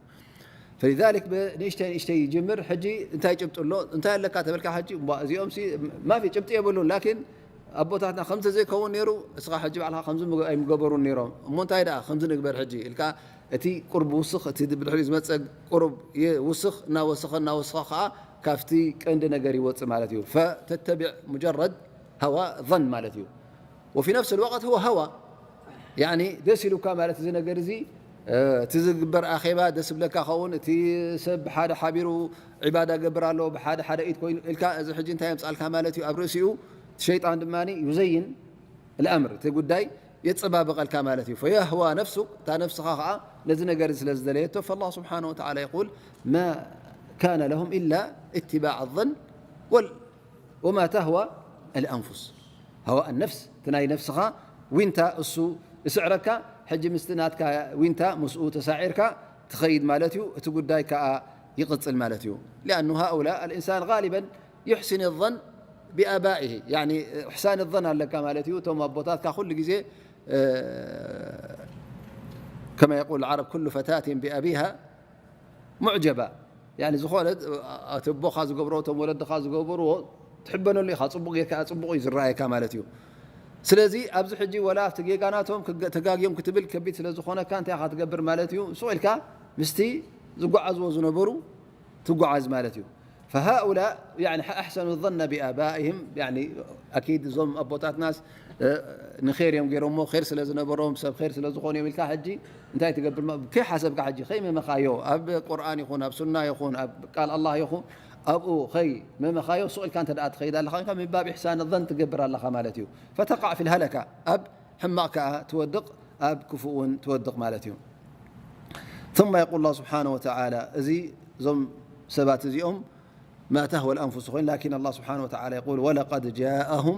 فلذلك ብንእሽተይ ንእሽተይ ይጅምር። ሕጂ እንታይ ጭብጢ ኣሎ? እንታይ ኣለካ ተበልካ ሕጂ? እባ እዚኦም ሲ ማፊ ጭብጢ የብሉን፣ ላኪን ኣቦታትና ከምዚ ዘይከውን ነይሩ፣ እስኻ ሕጂ ባዕልኻ ከምዚ ምገ-፣ ኣይምገበሩን ነይሮም። እሞ እንታይ ደኣ ከምዚ ንግበር ሕጂ ኢልካ እቲ ቁርብ ውስኽ፣ እቲ ብድሕሪኡ ዝመጸ ቁርብ ይውስኽ፣ እናወሰኸ እናወሰኸ ከኣ ካብቲ ቀንዲ ነገር ይወጽእ ማለት እዩ። ፈተተቢዕ ሙጀረድ ሃዋ ظን ማለት እዩ። وفي نفس الوقت هو هوى، ያኒ ደስ ኢሉካ ማለት እዚ ነገር እዚ፣ እ፣ እቲ ዝግበር ኣኼባ ደስ ብለካ ኸውን፣ እቲ ሰብ ብሓደ ሓቢሩ ዒባዳ ገብር ኣሎ፣ ብሓደ ሓደ ኢድ ኮይኑ ኢልካ፣ እዚ ሕጂ እንታይ የምጻልካ ማለት እዩ? ኣብ ርእሲኡ ሸይጣን ድማ ዩዘይን الأمر፣ እቲ ጉዳይ የጸባብቐልካ ማለት እዩ። فيهوى نفسك، እታ ነፍስኻ ኸዓ ነዚ ነገር ስለ ዝደለየቶ፣ فالله سبحانه وتعالى يقول: ما كان لهم إلا اتباع الظن وال-، وما تهوى الأنفس። هوى النفس، እቲ ናይ ነፍስኻ ዊንታ እሱ እስዕረካ፣ ሕጂ ምስቲ ናትካ ዊንታ ምስኡ ተሳዒርካ ትኸይድ ማለት እዩ። እቲ ጉዳይ ከኣ ይቕጽል ማለት እዩ። لأن هؤلاء الإنسان غالبا يحسن الظن بآبائه، يعني إحسان الظن ኣለካ ማለት እዩ። እቶም ኣቦታትካ ኩሉ ግዜ፣ እ፣ كما يقول العرب: كل فتاة بأبيها معجبة. يعني ዝኾነ፣ እ፣ እቲ ኣቦኻ ዝገብሮ፣ እቶም ወለድኻ ዝገብርዎ ትሕበነሉ ኢኻ፣ ጽቡቕ ጌርካ፣ ጽቡቕ እዩ ዝረኣየካ ማለት እዩ። ስለዚ ኣብዚ ሕጂ ወላ ኣብቲ ጌጋ ናቶም ክገ-፣ ተጋግዮም ክትብል ከቢድ ስለ ዝኾነካ እንታይ ኢኻ ትገብር ማለት እዩ? ሱቕ ኢልካ ምስቲ ዝጓዓዝዎ ዝነበሩ ትጓዓዝ ማለት እዩ። فهؤلاء يعني أحسنوا الظن بآبائهم، يعني أكيد እዞም ኣቦታትናስ፣ እ፣ ንኼር እዮም ገይሮሞ፣ ኼር ስለ ዝነበሮም፣ ሰብ ኼር ስለ ዝኾኑ እዮም ኢልካ ሕጂ እንታይ ትገብር? ከይሓሰብካ ሕጂ ከይመመኻዮ፣ ኣብ ቁርኣን ይኹን፣ ኣብ ሱና ይኹን፣ ኣብ ቃል ኣላህ ይኹን፣ ኣብኡ ከይመመኻዮ ሱቕ ኢልካ እንተ ደኣ ትኸይድ ኣለኻ፣ ኮይንካ من باب إحسان الظن ትገብር ኣለኻ ማለት እዩ። فتقع في الهلكة، ኣብ ሕማቕ ከኣ ትወድቕ፣ ኣብ ክፉእ እውን ትወድቕ ማለት እዩ። ثم يقول الله سبحانه وتعالى، እዚ እዞም ሰባት እዚኦም ما تهوى الأنفس ኮይኑ፣ لكن الله سبحانه وتعالى يقول: ولقد جاءهم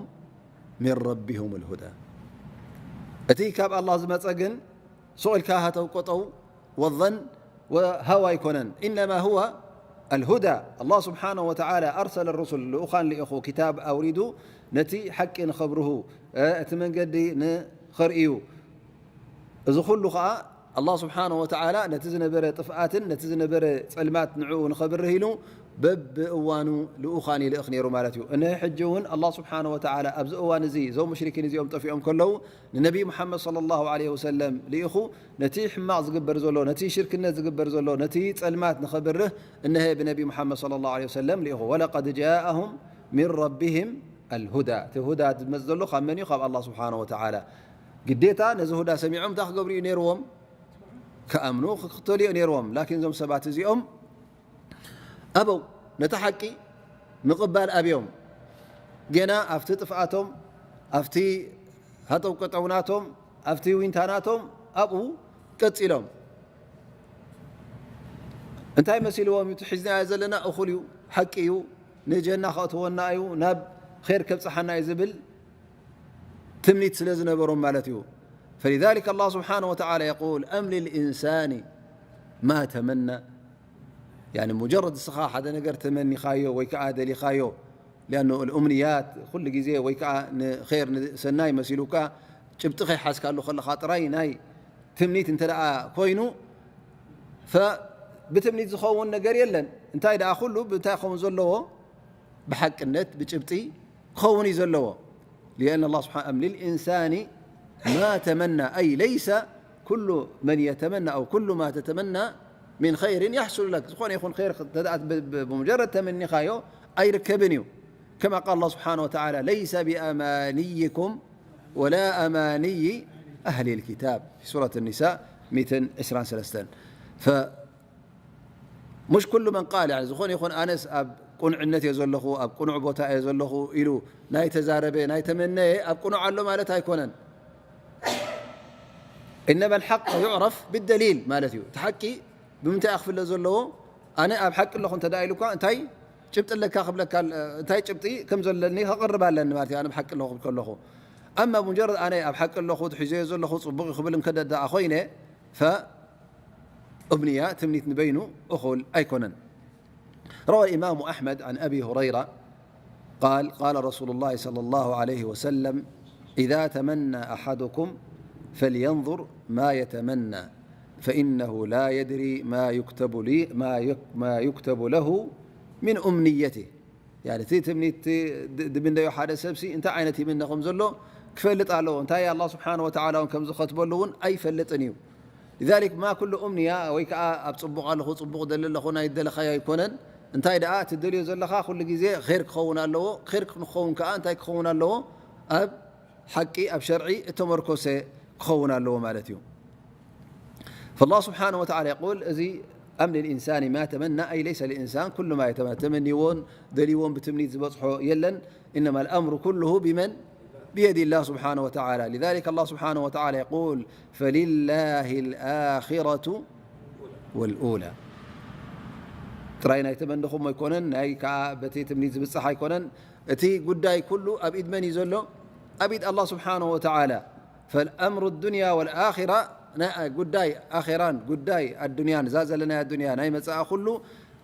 من ربهم الهدى። እቲ ካብ ኣላህ ዝመጸ ግን ሱቕ ኢልካ ሃተው ቆጠው ወዘን ወሃዋ ኣይኮነን። إنما هو الهدى። الله سبحانه وتعالى أرسل الرسل፣ ልኡኻን ልኢኹ፣ ክታብ ኣውሪዱ ነቲ ሓቂ ንኸብርሁ፣ እ፣ እቲ መንገዲ ንኸርእዩ። እዚ ኩሉ ኸኣ ኣላህ ስብሓነሁ ወተዓላ ነቲ ዝነበረ ጥፍኣትን ነቲ ዝነበረ ጸልማት ንዕኡ ንኸብርህ ኢሉ በብእዋኑ ልኡኻን ይልእኽ ነይሩ ማለት እዩ። እነሆ ሕጂ እውን ኣላህ ስብሓነሁ ወተዓላ ኣብዚ እዋን እዚ እዞም ሙሽሪኪን እዚኦም ጠፊኦም ከለዉ ንነቢ ሙሓመድ ሰለላሁ ዐለይሂ ወሰለም ልኢኹ፣ ነቲ ሕማቕ ዝግበር ዘሎ፣ ነቲ ሽርክነት ዝግበር ዘሎ፣ ነቲ ጸልማት ንኸብርህ እነሆ ብነቢ ሙሓመድ ሰለላሁ ዐለይሂ ወሰለም ልኢኹ። ወለቀድ ጃአሁም ሚን ረቢሂም ኣልሁዳ። እቲ ሁዳ ዝመጽእ ዘሎ ካብ መን እዩ? ካብ ኣላህ ስብሓነሁ ወተዓላ። ግዴታ ነዚ ሁዳ ሰሚዖም እንታይ ክገብሩ እዩ ነይርዎም? ክኣምኑ፣ ክኽተሉ እዩ ነይርዎም። ላኪን እዞም ሰባት እዚኦም ኣበው፣ ነቲ ሓቂ ምቕባል ኣብዮም። ገና ኣብቲ ጥፍኣቶም፣ ኣብቲ ሃጠው ቀጠው ናቶም፣ ኣብቲ ዊንታ ናቶም ኣብኡ ቀጺሎም። እንታይ መሲልዎም እዩ? እቲ ሒዝናዮ ዘለና እኹል እዩ፣ ሓቂ እዩ፣ ንጀና ከእትወና እዩ፣ ናብ ኼር ከብጽሓና እዩ ዝብል ትምኒት ስለ ዝነበሮም ማለት እዩ። فلذلك الله سبحانه وتعالى يقول: أم للإنسان ما تمنى؟ يعني مجرد ንስኻ ሓደ ነገር ተመኒኻዮ ወይ ከዓ ደሊኻዮ، لأنه الأمنيات ኩሉ ግዜ ወይ ከዓ ንኸይር ንሰናይ መሲሉካ ጭብጢ ከይሓዝካሉ ከለኻ ጥራይ ናይ ትምኒት እንተ ደኣ ኮይኑ፣ ፈ-፣ ብትምኒት ዝኸውን ነገር የለን። እንታይ ደኣ ኩሉ ብእንታይ ክኸውን ዘለዎ? ብሓቅነት፣ ብጭብጢ ክኸውን እዩ ዘለዎ። لأن الله سبحانه أم للإنسان ما تمنى، أي ليس كل من يتمنى أو كل ما تتمنى من خير يحصل لك። ዝኾነ ይኹን ኸይር እንተ ደኣ ብ-፣ ብ-፣ ብሙጀረድ ተመኒኻዮ ኣይርከብን እዩ። كما قال الله سبحانه وتعالى: ليس بأمانيكم ولا أماني أهل الكتاب في سورة النساء ሚእትን ዕስራን ሰለስተን። ፈ-፣ مش كل من قال، يعني ዝኾነ ይኹን ኣነስ ኣብ ቅኑዕነት እየ ዘለኹ፣ ኣብ ቅኑዕ ቦታ እየ ዘለኹ ኢሉ ናይ ተዛረበ፣ ናይ ተመነየ ኣብ ቅኑዕ ኣሎ ማለት ኣይኮነን። إنما الحق يعرف بالدليل ማለት እዩ። እቲ ሓቂ ብምንታይ እየ ክፍለጥ ዘለዎ? ኣነ ኣብ ሓቂ ኣለኹ እንተ ደኣ ኢሉ እኳ እንታይ ጭብጢ ኣለካ ክብለካ፣ እንታይ ጭብጢ ከም ዘለኒ ከቕርብ ኣለኒ ማለት እዩ። ኣነ ኣብ ሓቂ ኣለኹ ክብል ከለኹ። ኣማ ብሙጀረድ ኣነ ኣብ ሓቂ ኣለኹ፣ ሒዘዮ ዘለኹ ጽቡቕ እዩ ክብል እንከ ደኣ ኮይነ፣ ፈ-፣ እምንያ፣ ትምኒት ንበይኑ እኹል ኣይኮነን። روى الإمام أحمد عن أبي هريرة قال: قال رسول الله صلى الله عليه وسلم: إذا تمنى أحدكم فلينظر ما يتمنى، فإنه لا يدري ما يكتب لي، ما يك-، ما يكتب له من أمنيته. يعني እቲ ትምኒት ድ-፣ ድምነዮ ሓደ ሰብሲ እንታይ ዓይነት ይምነ ከም ዘሎ ክፈልጥ ኣለዎ። እንታይ ኣላህ ስብሓነሁ ወተዓላ እውን ከም ዝኸትበሉ እውን ኣይፈልጥን እዩ። لذلك ما ኩሉ እምንያ ወይ ከዓ ኣብ ፅቡቕ ኣለኹ ፅቡቕ ደሊ ኣለኹ ናይ ደለኻዮ ኣይኮነን። እንታይ ደኣ ትደልዮ ዘለኻ ኩሉ ግዜ ር ክኸውን ኣለዎ። ር ንክኸውን ከዓ እንታይ ክኸውን ኣለዎ? ኣብ ሓቂ ኣብ ሸርዒ እተመርኮሰ ክኸውን ኣለዎ ማለት እዩ። فالله سبحانه وتعالى يقول እዚ أم للإنسان ما تمنى أي ليس للإنسان كل ما يتمنى ተመንይዎን ደልይዎን ብትምኒት ዝበፅሖ የለን. إنما الأمر كله بمن بيد الله سبحانه وتعالى. لذلك الله سبحانه وتعالى يقول فلله الآخرة والأولى ጥራይ ናይ ተመንኹም ኣይኮነን፣ ናይ ከዓ በቲ ትምኒት ዝብፅሕ ኣይኮነን። እቲ ጉዳይ ኩሉ ኣብ ኢድ መን እዩ ዘሎ? ኣብ ኢድ ኣላህ ስብሓነሁ ወተዓላ። ፈልኣምሩ ዱንያ ወልኣኺራ፣ ናይ ጉዳይ ኣኺራን ጉዳይ ኣዱንያን፣ እዛ ዘለናያ ኣዱንያ ናይ መፅኣ ኩሉ፣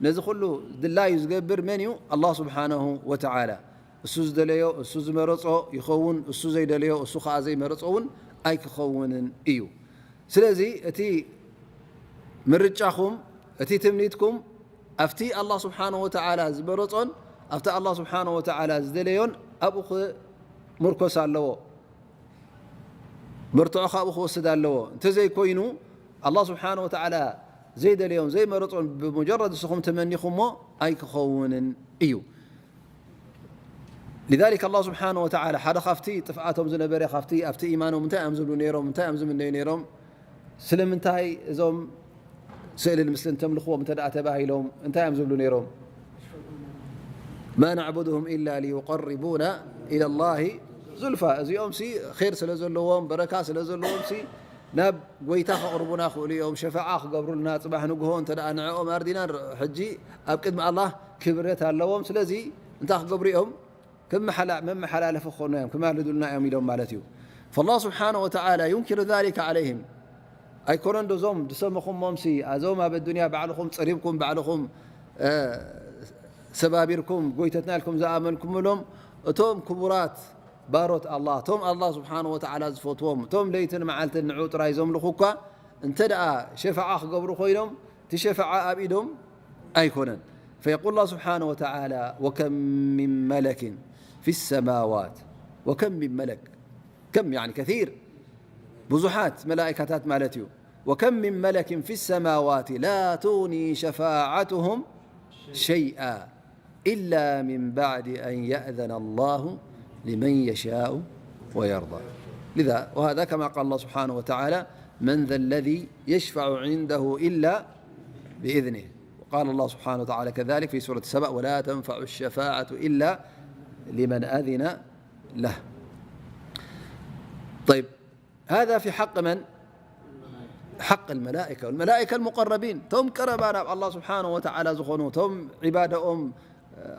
ነዚ ኩሉ ድላዩ ዝገብር መን እዩ? ኣላህ ስብሓነሁ ወተዓላ። እሱ ዝደለዮ፣ እሱ ዝመረጾ ይኸውን፣ እሱ ዘይደለዮ፣ እሱ ኸዓ ዘይመረጾ እውን ኣይክኸውንን እዩ። ስለዚ እቲ ምርጫኹም፣ እቲ ትምኒትኩም ኣብቲ ኣላህ ስብሓነሁ ወተዓላ ዝመረጾን ኣብቲ ኣላህ ስብሓነሁ ወተዓላ ዝደለዮን ኣብኡ ክምርኮስ ኣለዎ። መርትዖ ካብኡ ክወስድ ኣለዎ። እንተዘይኮይኑ ኣላህ ስብሓነሁ ወተዓላ ዘይደለዮን ዘይመረጾን ብሙጀረድ ንስኹም ተመኒኹሞ ኣይክኸውንን እዩ። لذلك ኣላህ ስብሓነሁ ወተዓላ ሓደ ካብቲ ጥፍኣቶም ዝነበረ ካብቲ ኣብቲ ኢማኖም እንታይ እዮም ዝብሉ ነይሮም? እንታይ እዮም ዝምነዩ ነይሮም? ስለምንታይ እዞም ስእልን ምስልን ተምልኽዎም እንተ ደኣ ተባሂሎም እንታይ እዮም ዝብሉ ነይሮም? ما نعبدهم إلا ليقربونا إلى الله زلفى እዚኦም ሲ ር ስለ ዘለዎም በረካ ስለ ዘለዎም ሲ ናብ ጎይታ ከቕርቡና ክእሉ እዮም። ሸፋዓ ክገብሩልና ጽባሕ ንግሆ እንተ ደኣ ንዕኦም ኣርዲና ሕጂ ኣብ ቅድሚ ኣላህ ክብረት ኣለዎም። ስለዚ እንታይ ክገብሩ እዮም? ከም መሓላ-፣ መመሓላለፊ ክኾኑ እዮም፣ ክማልዱልና እዮም ኢሎም ማለት እዩ። فالله سبحانه وتعالى ينكر ذلك عليهم። ኣይኮነን ዶ እዞም ዝሰመኹሞም ሲ፣ እዞም ኣብ ኣዱንያ ባዕልኹም ጸሪብኩም፣ ባዕልኹም፣ እ፣ ሰባቢርኩም፣ ጎይተትና ኢልኩም ዝኣመንኩምሎም፣ እቶም ክቡራት ባሮት ኣላህ፣ እቶም ኣላህ ስብሓነሁ ወተዓላ ዝፈትዎም፣ እቶም ለይትን መዓልትን ንዑ ጥራይ ዘምልኹ እኳ፣ እንተ ደኣ ሸፋዓ ክገብሩ ኮይኖም፣ እቲ ሸፋዓ ኣብ ኢዶም ኣይኮነን። فيقول الله سبحانه وتعالى وكم من ملك في السماوات وكم من ملك كم يعني كثير ብዙሓት መላኢካታት ማለት እዩ። وكم من ملك في السماوات لا تغني شفاعتهم شيئا إلا من بعد أن يأذن الله لمن يشاء ويرضى. لذا وهذا كما قال الله سبحانه وتعالى من ذا الذي يشفع عنده إلا بإذنه. وقال الله سبحانه وتعالى كذلك في سورة سبأ ولا تنفع الشفاعة إلا لمن أذن له. طيب، هذا في حق من؟ حق الملائكة والملائكة المقربين. ቶም ቀረባ ናብ ኣላህ ስብሓነሁ ወተዓላ ዝኾኑ፣ ቶም ዒባዳኦም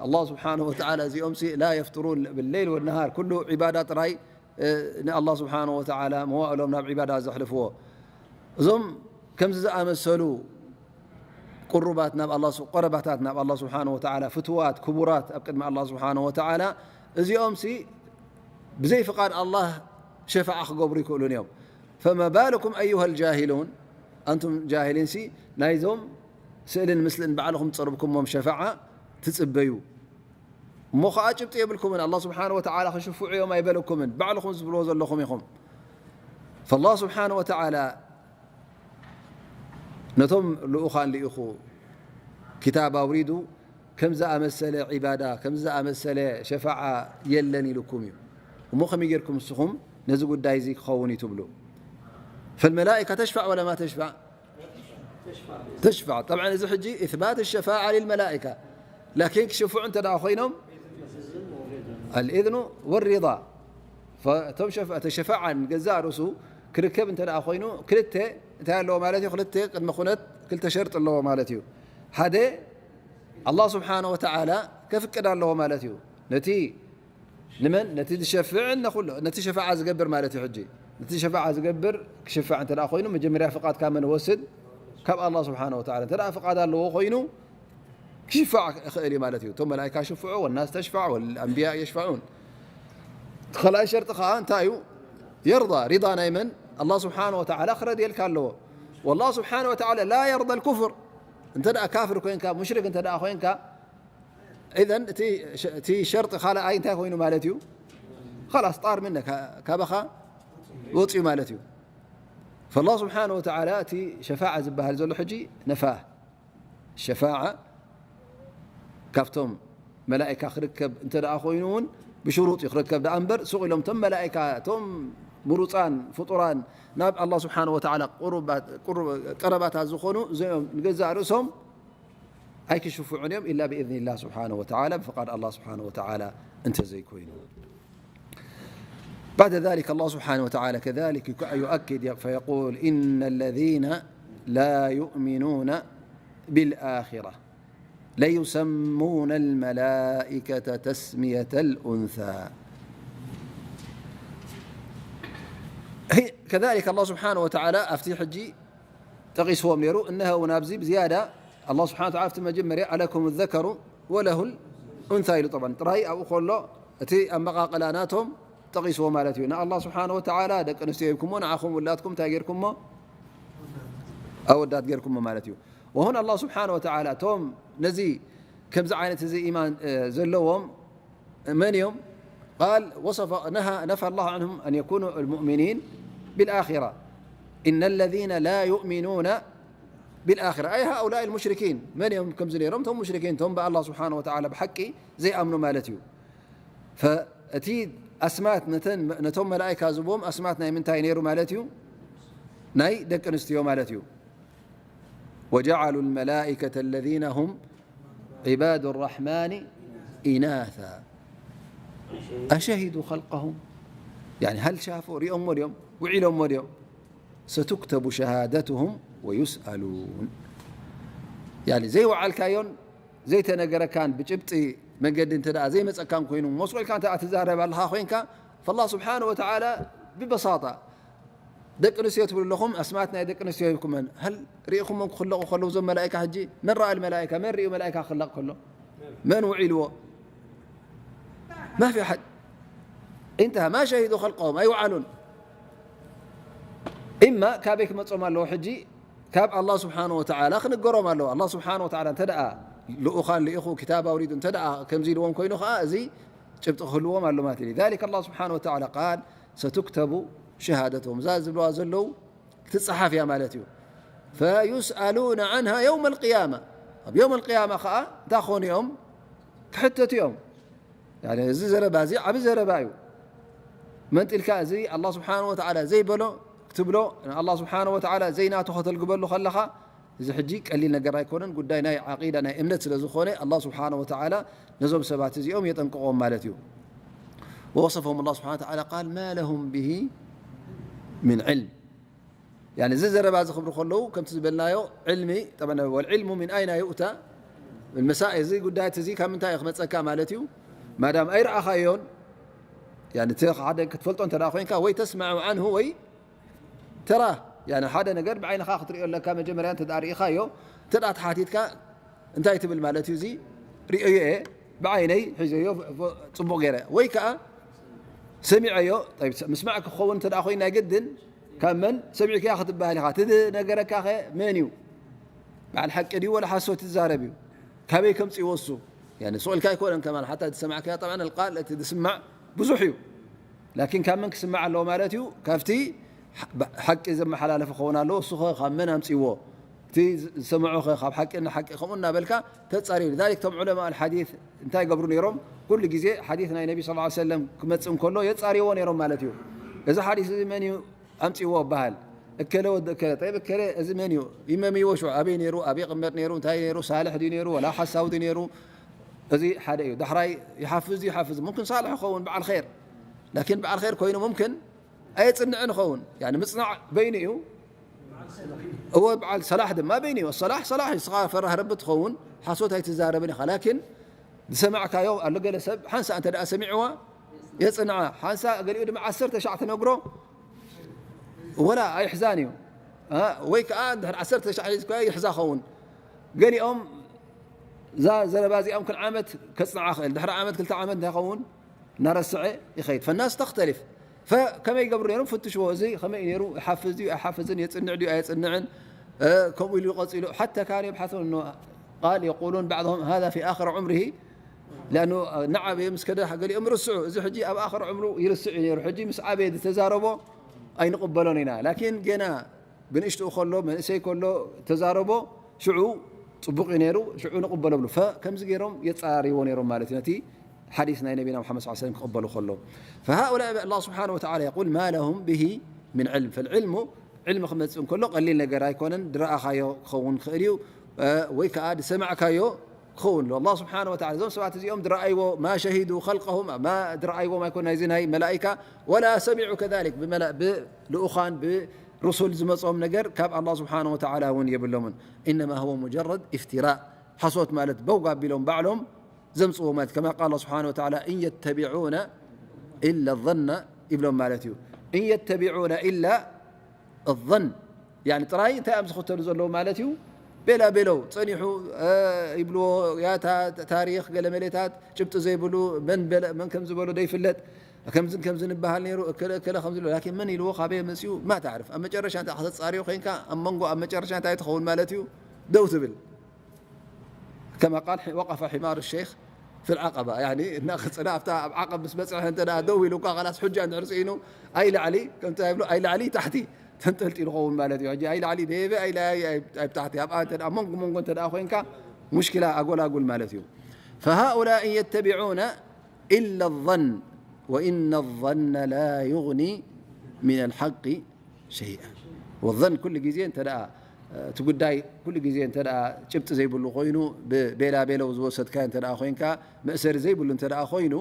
ኣላህ ስብሓነሁ ወተዓላ እዚኦም ሲ لا يفترون بالليل والنهار ኩሉ ዒባዳ ጥራይ ንኣላህ ስብሓነሁ ወተዓላ መዋእሎም ናብ ዒባዳ ዘሕልፍዎ። እዞም ከምዚ ዝኣመሰሉ ቁሩባት ናብ ኣላህ ስ-፣ ቆረባታት ናብ ኣላህ ስብሓነሁ ወተዓላ፣ ፍትዋት፣ ክቡራት ኣብ ቅድሚ ኣላህ ስብሓነሁ ወተዓላ፣ እዚኦም ሲ ብዘይ ፍቓድ ኣላህ ሸፋዓ ክገብሩ ይክእሉን እዮም። فما بالكم أيها الجاهلون፣ ኣንቱም ጃሂሊን ሲ ናይዞም ስእልን ምስልን ባዕልኹም ዝጸርብኩሞም ሸፋዓ ትጽበዩ። እሞ ኸዓ ጭብጢ የብልኩምን። ኣላህ ስብሓነሁ ወተዓላ ክሽፍዑ እዮም ኣይበለኩምን። ባዕልኹም ዝብልዎ ዘለኹም ኢኹም። فالله سبحانه وتعالى ነቶም ልኡኻን ልኢኹ፣ ኪታብ ኣውሪዱ፣ ከም ዝኣመሰለ ዒባዳ፣ ከም ዝኣመሰለ ሸፋዓ የለን ኢሉኩም እዩ። እሞ ከመይ ጌርኩም ንስኹም ነዚ ጉዳይ እዚ ክኸውን እዩ ትብሉ? فالملائكة تشفع ولا ما تشفع؟ تشفع. طبعا እዚ ሕጂ إثبات الشفاعة للملائكة، لكن ክሽፍዑ እንተ ደኣ ኮይኖም الإذن والرضا። እቶም ሸፍ-፣ እቲ ሸፋዓ ንገዛእ ርእሱ ክርከብ እንተ ደኣ ኮይኑ ክልተ እንታይ ኣለዎ ማለት እዩ? ክልተ ቅድመ ኩነት ክልተ ሸርጢ ኣለዎ ማለት እዩ። ሓደ ኣላህ ስብሓነሁ ወተዓላ ከፍቅድ ኣለዎ ማለት እዩ። ነቲ ንመን? ነቲ ዝሸፍዕን ነኹሎ-፣ ነቲ ሸፋዓ ዝገብር ማለት እዩ። ሕጂ ነቲ ሸፋዓ ዝገብር ክሽፋዕ እንተ ደኣ ኮይኑ መጀመርያ ፍቓድ ካብ መን ወስድ? ካብ ኣላህ ስብሓነሁ ወተዓላ። እንተ ደኣ ፍቓድ ኣለዎ ኮይኑ ክሽፋዕ ይኽእል እዩ ማለት እዩ። እቶም መላኢካ ይሽፍዑ፣ والناس تشفع والأنبياء يشفعون። እቲ ካልኣይ ሸርጢ ከዓ እንታይ እዩ? يرضى، ሪዳ ናይ መን? ኣላህ ስብሓነሁ ወተዓላ ክረድየልካ ኣለዎ። والله سبحانه وتعالى لا يرضى الكفر። እንተ ደኣ ካፍር ኮይንካ፣ ሙሽሪክ እንተ ደኣ ኮይንካ፣ إذن እቲ ሸ-፣ እቲ ሸርጢ ካልኣይ እንታይ ኮይኑ ማለት እዩ? خلاص ጣር ምነ ካ-፣ ካባኻ ወፅዩ ማለት እዩ። فالله سبحانه وتعالى እቲ ሸፋዓ ዝበሃል ዘሎ ሕጂ ነፋ ሸፋዓ ካብቶም መላእካ ክርከብ እንተ ደኣ ኮይኑ እውን ብሽሩጥ እዩ ክርከብ ደኣ እምበር፣ ሱቕ ኢሎም እቶም መላእካ፣ እቶም ምሩፃን ፍጡራን ናብ ኣላህ ስብሓነ ወተዓላ ቁሩባት፣ ቁሩ-፣ ቀረባታት ዝኾኑ፣ እዚኦም ንገዛእ ርእሶም ኣይክሽፍዑን እዮም፣ ኢላ ብኢዝኒላህ ስብሓነ ወተዓላ፣ ብፍቓድ ኣላህ ስብሓነ ወተዓላ እንተዘይኮይኑ። بعد ذلك الله سبحانه وتعالى كذلك يؤكد فيقول: إن الذين لا يؤمنون بالآخرة ليسمون الملائكة تسمية الأنثى. هي-، كذلك الله سبحانه وتعالى ኣብቲ ሕጂ ጠቒስዎም ነይሩ። እነሀ እውን ኣብዚ ብዝያዳ ኣላህ ስብሓነ ወተዓላ ኣብቲ መጀመርያ ኣለኩም ዘከሩ ወለሁል ኡንሳ ኢሉ። ጠብዓን ጥራይ ኣብኡ ከሎ እቲ ኣመቓቕላ ናቶም ጠቒስዎ ማለት እዩ። ንኣላህ ስብሓነ ወተዓላ ደቂ ኣንስትዮ ሂብኩሞ፣ ንዓኹም ውላድኩም እንታይ ጌርኩሞ? ኣወዳት ጌርኩሞ ማለት እዩ። ወሁን ኣላህ ስብሓነ ወተዓላ እቶም ነዚ ከምዚ ዓይነት እዚ ኢማን፣ እ፣ ዘለዎም من يوم قال وصف نهى نفى الله عنهم أن يكونوا المؤمنين بالآخرة إن الذين لا يؤمنون بالآخرة أي هؤلاء المشركين من يوم كم زنيرم تم مشركين تم بأ الله سبحانه وتعالى بحق زي أمن مالتيو فأتي أسمات نتن نتم ملائكة زبوم أسمات ناي من تاينيرو مالتيو ناي دك نستيو مالتيو وجعلوا الملائكة الذين هم عباد الرحمن إناثا أشهدوا خلقهم يعني هل شافوا رئم مريم وعلم مريم ستكتب شهادتهم ويسألون يعني زي وعلكايون زي تنقركان بجبطي من قد انت لا زي متسكان كوينو مسؤول كانت أتزارب الله خوينك فالله سبحانه وتعالى ببساطة ደቂ ኣንስትዮ ትብሉ ኣለኹም ኣስማት ናይ ደቂ ኣንስትዮ ሂብኩመን ሃል ርኢኹሞም ክኽለቑ ከለዉ እዞም መላእካ ሕጂ መን ረኣ መላእካ መን ሪኡ መላእካ ክኽለቕ ከሎ መን ውዒልዎ ما في أحد انتهى ما شهدوا خلقهم ኣይውዓሉን إما ካበይ ክመጾም ኣለዎ ሕጂ ካብ ኣላህ ስብሓን ወተዓላ ክንገሮም ኣለዎ ኣላህ ስብሓን ወተዓላ እንተ ደኣ ልኡኻን ልኢኹ ክታብ ኣውሪዱ እንተ ደኣ ከምዚ ኢልዎም ኮይኑ ኸዓ እዚ ጭብጢ ክህልዎም ኣሎ ማለት እዩ ذلك الله سبحانه وتعالى قال ستكتب شهادتهم እዛ ዝብለዋ ዘለዉ ክትፀሓፍ እያ ማለት እዩ فيسألون عنها يوم القيامة ኣብ يوم القيامة ከዓ እንታይ ክኾኑ እዮም ክሕተቱ እዮም يعني እዚ ዘረባ እዚ ዓብ ዘረባ እዩ መንጢልካ እዚ ኣላህ ስብሓን ወተዓላ ዘይበሎ ክትብሎ ኣላህ ስብሓን ወተዓላ ዘይናቱ ከተልግበሉ ከለኻ እዚ ሕጂ ቀሊል ነገር ኣይኮነን ጉዳይ ናይ ዓቂዳ ናይ እምነት ስለ ዝኾነ ኣላህ ስብሓን ወተዓላ ነዞም ሰባት እዚኦም የጠንቅቖም ማለት እዩ ووصفهم الله سبحانه وتعالى قال ما لهم به من علم يعني እዚ ዘረባ እዚ ክብሉ ከለዉ ከምቲ ዝበልናዮ ዕልሚ طبعا والعلم من أين يؤتى المسائل እዚ ጉዳያት እዚ ካብ ምንታይ ክመፀካ ማለት እዩ ማዳም ኣይረኣኻዮን يعني እቲ ሓደ ክትፈልጦ እንተ ኮይንካ ወይ تسمع عنه ወይ ተራ يعني ሓደ ነገር ብዓይንኻ ክትሪኦ ኣለካ መጀመርያ እንተ ርኢኻዮ እንተ ተሓቲትካ እንታይ ትብል ማለት እዩ እዚ ሪኦዮ እየ ብዓይነይ ሒዘዮ ፅቡቕ ገይረ ወይ ከዓ ሰሚዐዮ ምስማዕ ክኸውን እንተ ኮይኑ ናይ ግድን ካብ መን ሰሚዕክያ ክትበሃል ኢኻ እቲ ዝነገረካ ኸ መን እዩ በዓል ሓቂ ድዩ ወላ ሓሶት ይዛረብ እዩ ካበይ ከምፅእዎ እሱ ስቕ ኢልካ ኣይኮነን ከማን ሓታ ዝሰማዕክያ طبعا القال እቲ ዝስማዕ ብዙሕ እዩ ላኪን ካብ መን ክስማዕ ኣለዎ ማለት እዩ ካብቲ ሓቂ ዘመሓላለፈ ክኸውን ኣለዎ እሱ ኸ ካብ መን ኣምፅዎ እቲ ዝሰምዖ ኸ ካብ ሓቂ ንሓቂ ከምኡ እናበልካ ተፃርዩ ذلك ቶም ዑለማ الحديث እንታይ ይገብሩ ነይሮም ኩሉ ግዜ ሓዲስ ናይ ነቢ ስ ሰለም ክመፅእ እንከሎ የፃርይዎ ነይሮም ማለት እዩ እዚ ሓዲስ እዚ መን እዩ ኣምፅዎ ይበሃል እከለ ወዲ እከለ ጠይብ እከለ እዚ መን እዩ ይመምይዎ ሽዑ ኣበይ ነይሩ ኣበይ ቅመጥ ነይሩ እንታይ ነይሩ ሳልሕ ድዩ ነይሩ ወላ ሓሳዊ ድዩ ነይሩ እዚ ሓደ እዩ ዳሕራይ ይሓፍዝ ድዩ ይሓፍዝ ሙምክን ሳልሕ ይኸውን በዓል ኸይር ላኪን በዓል ኸይር ኮይኑ ሙምክን ኣየፅንዕን ይኸውን ምፅናዕ በይኑ እዩ እወ በዓል ሰላሕ ድማ በይኑ እዩ ሰላሕ ሰላሕ እዩ ስኻ ፈራህ ረቢ ትኸውን ሓሶት ኣይትዛረብን ኢኻ ላኪን ዝሰማዕካዮ ኣሎ ገለ ሰብ ሓንሳ እንተ ደኣ ሰሚዕዋ የፅንዓ ሓንሳ ገሊኡ ድማ ዓሰርተ ሻዕ ትነግሮ ወላ ኣይሕዛን እዩ ወይ ከዓ ድሕሪ ዓሰርተ ሻዕ ሒዝካዮ ይሕዛ ኸውን ገሊኦም እዛ ዘረባ እዚኦም ክን ዓመት ከፅንዓ ክእል ድሕሪ ዓመት ክልተ ዓመት እንታይ ኸውን እናረስዐ ይኸይድ ፈናስ ተክተሊፍ ከመይ ይገብሩ ነይሮም ፍትሽዎ እዚ ከመይ ነይሩ ይሓፍዝ ድዩ ኣይሓፍዝን የፅንዕ ድዩ ኣየፅንዕን ከምኡ ኢሉ ይቐፂሉ ሓታ ካን የብሓሱ ቃል የቁሉን ባዕድም ሃዛ ፊ ኣክር ዑምርሂ ንዓበየ ምስ ከደ ገሊኦም ይርስዑ እዚ ሕጂ ኣብ ኣክር ዑምሩ ይርስዕ እዩ ነይሩ ሕጂ ምስ ዓበየ ዝተዛረቦ ኣይንቕበሎን ኢና ላኪን ገና ብንእሽትኡ ከሎ፣ መንእሰይ ከሎ ተዛረቦ፣ ሽዑ ጽቡቕ እዩ ነይሩ፣ ሽዑ ንቕበሎ ብሉ። ፈ-፣ ከምዚ ገይሮም የጻርይዎ ነይሮም ማለት እዩ፣ ነቲ ሓዲስ ናይ ነቢና ሙሓመድ ሰለላሁ ዐለይሂ ወሰለም ክቕበሉ ከሎ። فهؤلاء الله سبحانه وتعالى يقول ما لهم به من علم. فالعلم፣ ዕልሚ ክመጽእ እንከሎ ቀሊል ነገር ኣይኮነን፣ ድረኣኻዮ ክኸውን ክእል እዩ፣ እ፣ ወይ ከኣ ዝሰማዕካዮ ክኸውን ኣሎ። ኣላህ ስብሓነ ወተዓላ፣ እዞም ሰባት እዚኦም ዝረኣይዎ፣ ማ ሸሂዱ ኸልቀሁም፣ ማ ዝረኣይዎም ኣይኮነ፣ ናይዚ ናይ መላኢካ፣ ወላ ሰሚዑ ከዛሊክ፣ ብመላ-፣ ብልኡኻን፣ ብሩሱል ዝመጾም ነገር ካብ ኣላህ ስብሓነ ወተዓላ እውን የብሎምን። ኢነማ ሁወ ሙጀረድ ኢፍቲራእ፣ ሓሶት ማለት በውግ ኣቢሎም ባዕሎም ዘምጽዎ ማለት፣ ከማ ቃለ ስብሓነ ወተዓላ፣ "ኢን የተቢዑነ ኢላ ዞነ" ይብሎም ማለት እዩ። "ኢን የተቢዑነ ኢላ ዞን"፣ ያኒ ጥራይ እንታይ እዮም ዝኽተሉ ዘለዉ ማለት እዩ? ቤላ ቤለው ጸኒሑ፣ እ፣ ይብልዎ፣ ያታ ታሪኽ ገለ መሌታት ጭብጢ ዘይብሉ፣ መን በለ፣ መን ከም ዝበሎ ዘይፍለጥ፣ ከምዝን ከምዝን ይበሃል ነይሩ፣ እከለ እከለ ከም ዝብሎ፣ ላኪን መን ኢልዎ፣ ካበይ መጺኡ፣ ማ ታዕርፍ። ኣብ መጨረሻ እንታይ ከተጻርዮ ኮይንካ፣ ኣብ መንጎ፣ ኣብ መጨረሻ እንታይ ትኸውን ማለት እዩ? ደው ትብል። ከማ ቃል፣ ወቀፈ ሒማሩ ሸይኽ ፊል ዓቀባ፣ ያኒ እናኸጸና ኣብታ ኣብ ዓቐብ ምስ በጽሐ እንተ ደኣ ደው ኢሉ እኳ፣ ኸላስ፣ ሑጃ እንድሕር ስኢኑ፣ ኣይ ላዕሊ፣ ከምቲ ይብሉ፣ ኣይ ላዕሊ ታሕቲ ተንጠልጢሉ ኸውን ማለት እዩ። ሕጂ ኣይ ላዕሊ ደየበ፣ ኣይ ላዕሊ፣ ኣይ፣ ኣይ ታሕቲ፣ ኣብኣ እንተ ደኣ መንጎ መንጎ እንተ ደኣ ኮይንካ፣ ሙሽኪላ ኣጎላጉል ማለት እዩ። ፈሃኡላኢ የተቢዑነ ኢላ ዞን ወኢነ ዞነ ላ ዩግኒ ሚነል ሓቂ ሸይኣ። ወዘን ኩሉ ግዜ እንተ ደኣ፣ እቲ ጉዳይ ኩሉ ግዜ እንተ ደኣ ጭብጢ ዘይብሉ ኮይኑ፣ ብቤላ ቤለው ዝወሰድካዮ እንተ ደኣ ኮይንካ፣ መእሰሪ ዘይብሉ እንተ ደኣ ኮይኑ፣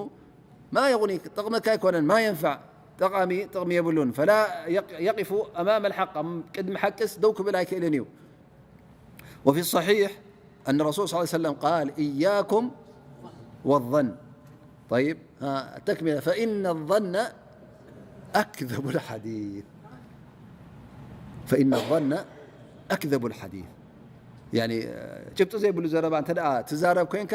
ማ የቕኒ፣ ጠቕመካ ኣይኮነን፣ ማ የንፋዕ፣ ጠቓሚ ጥቕሚ የብሉን። ፈላ የቅ-፣ የቂፉ ኣማመ ልሓቅ፣ ኣብ ቅድሚ ሓቅስ ደው ክብል ኣይክእልን እዩ። وفي الصحيح أن الرسول صلى الله عليه وسلم قال: "إياكم والظن". طيب، ها، التكملة: "فإن الظن أكذب الحديث". فإن الظن أكذب الحديث. يعني، ጭብጢ ዘይብሉ ዘረባ እንተ ደኣ ትዛረብ ኮይንካ፣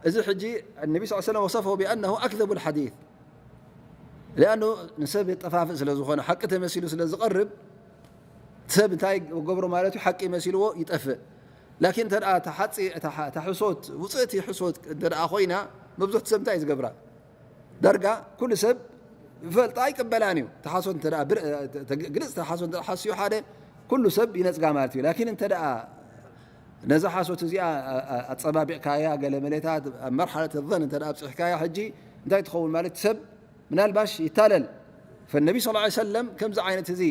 እዚ ሕጂ النبي صلى الله عليه وسلم وصفه بأنه أكذب الحديث. لأنه ንሰብ የጠፋፍእ ስለ ዝኾነ፣ ሓቂ ተመሲሉ ስለ ዝቐርብ፣ ሰብ እንታይ ገብሮ ማለት እዩ? ሓቂ መሲልዎ ይጠፍእ። ላኪን እንተ ደኣ እታ ሓጺ-፣ እታ ሓ-፣ እታ ሕሶት፣ ውጽእቲ ሕሶት እንተ ደኣ ኮይና፣ መብዝሕቲ ሰብ እንታይ እዩ ዝገብራ? ዳርጋ ኩሉ ሰብ ይፈልጣ፣ ኣይቅበላን እዩ። እታ ሓሶት እንተ ደኣ ብር-፣ ተ-፣ ግልጽ እታ ሓሶት እንተ ደኣ ሓስዩ ሓደ፣ ኩሉ ሰብ ይነጽጋ ማለት እዩ። ላኪን እንተ ደኣ ነዛ ሓሶት እዚኣ ኣ-፣ ኣ-፣ ኣጸባቢቕካያ፣ ገለ መሌታት ኣብ መርሓለት ዞን እንተ ደኣ ኣብጺሕካያ፣ ሕጂ እንታይ ትኸውን ማለት ሰብ ምናልባሽ ይታለል። ፈነቢ ሰለላሁ ዐለይሂ ወሰለም ከምዚ ዓይነት እዚ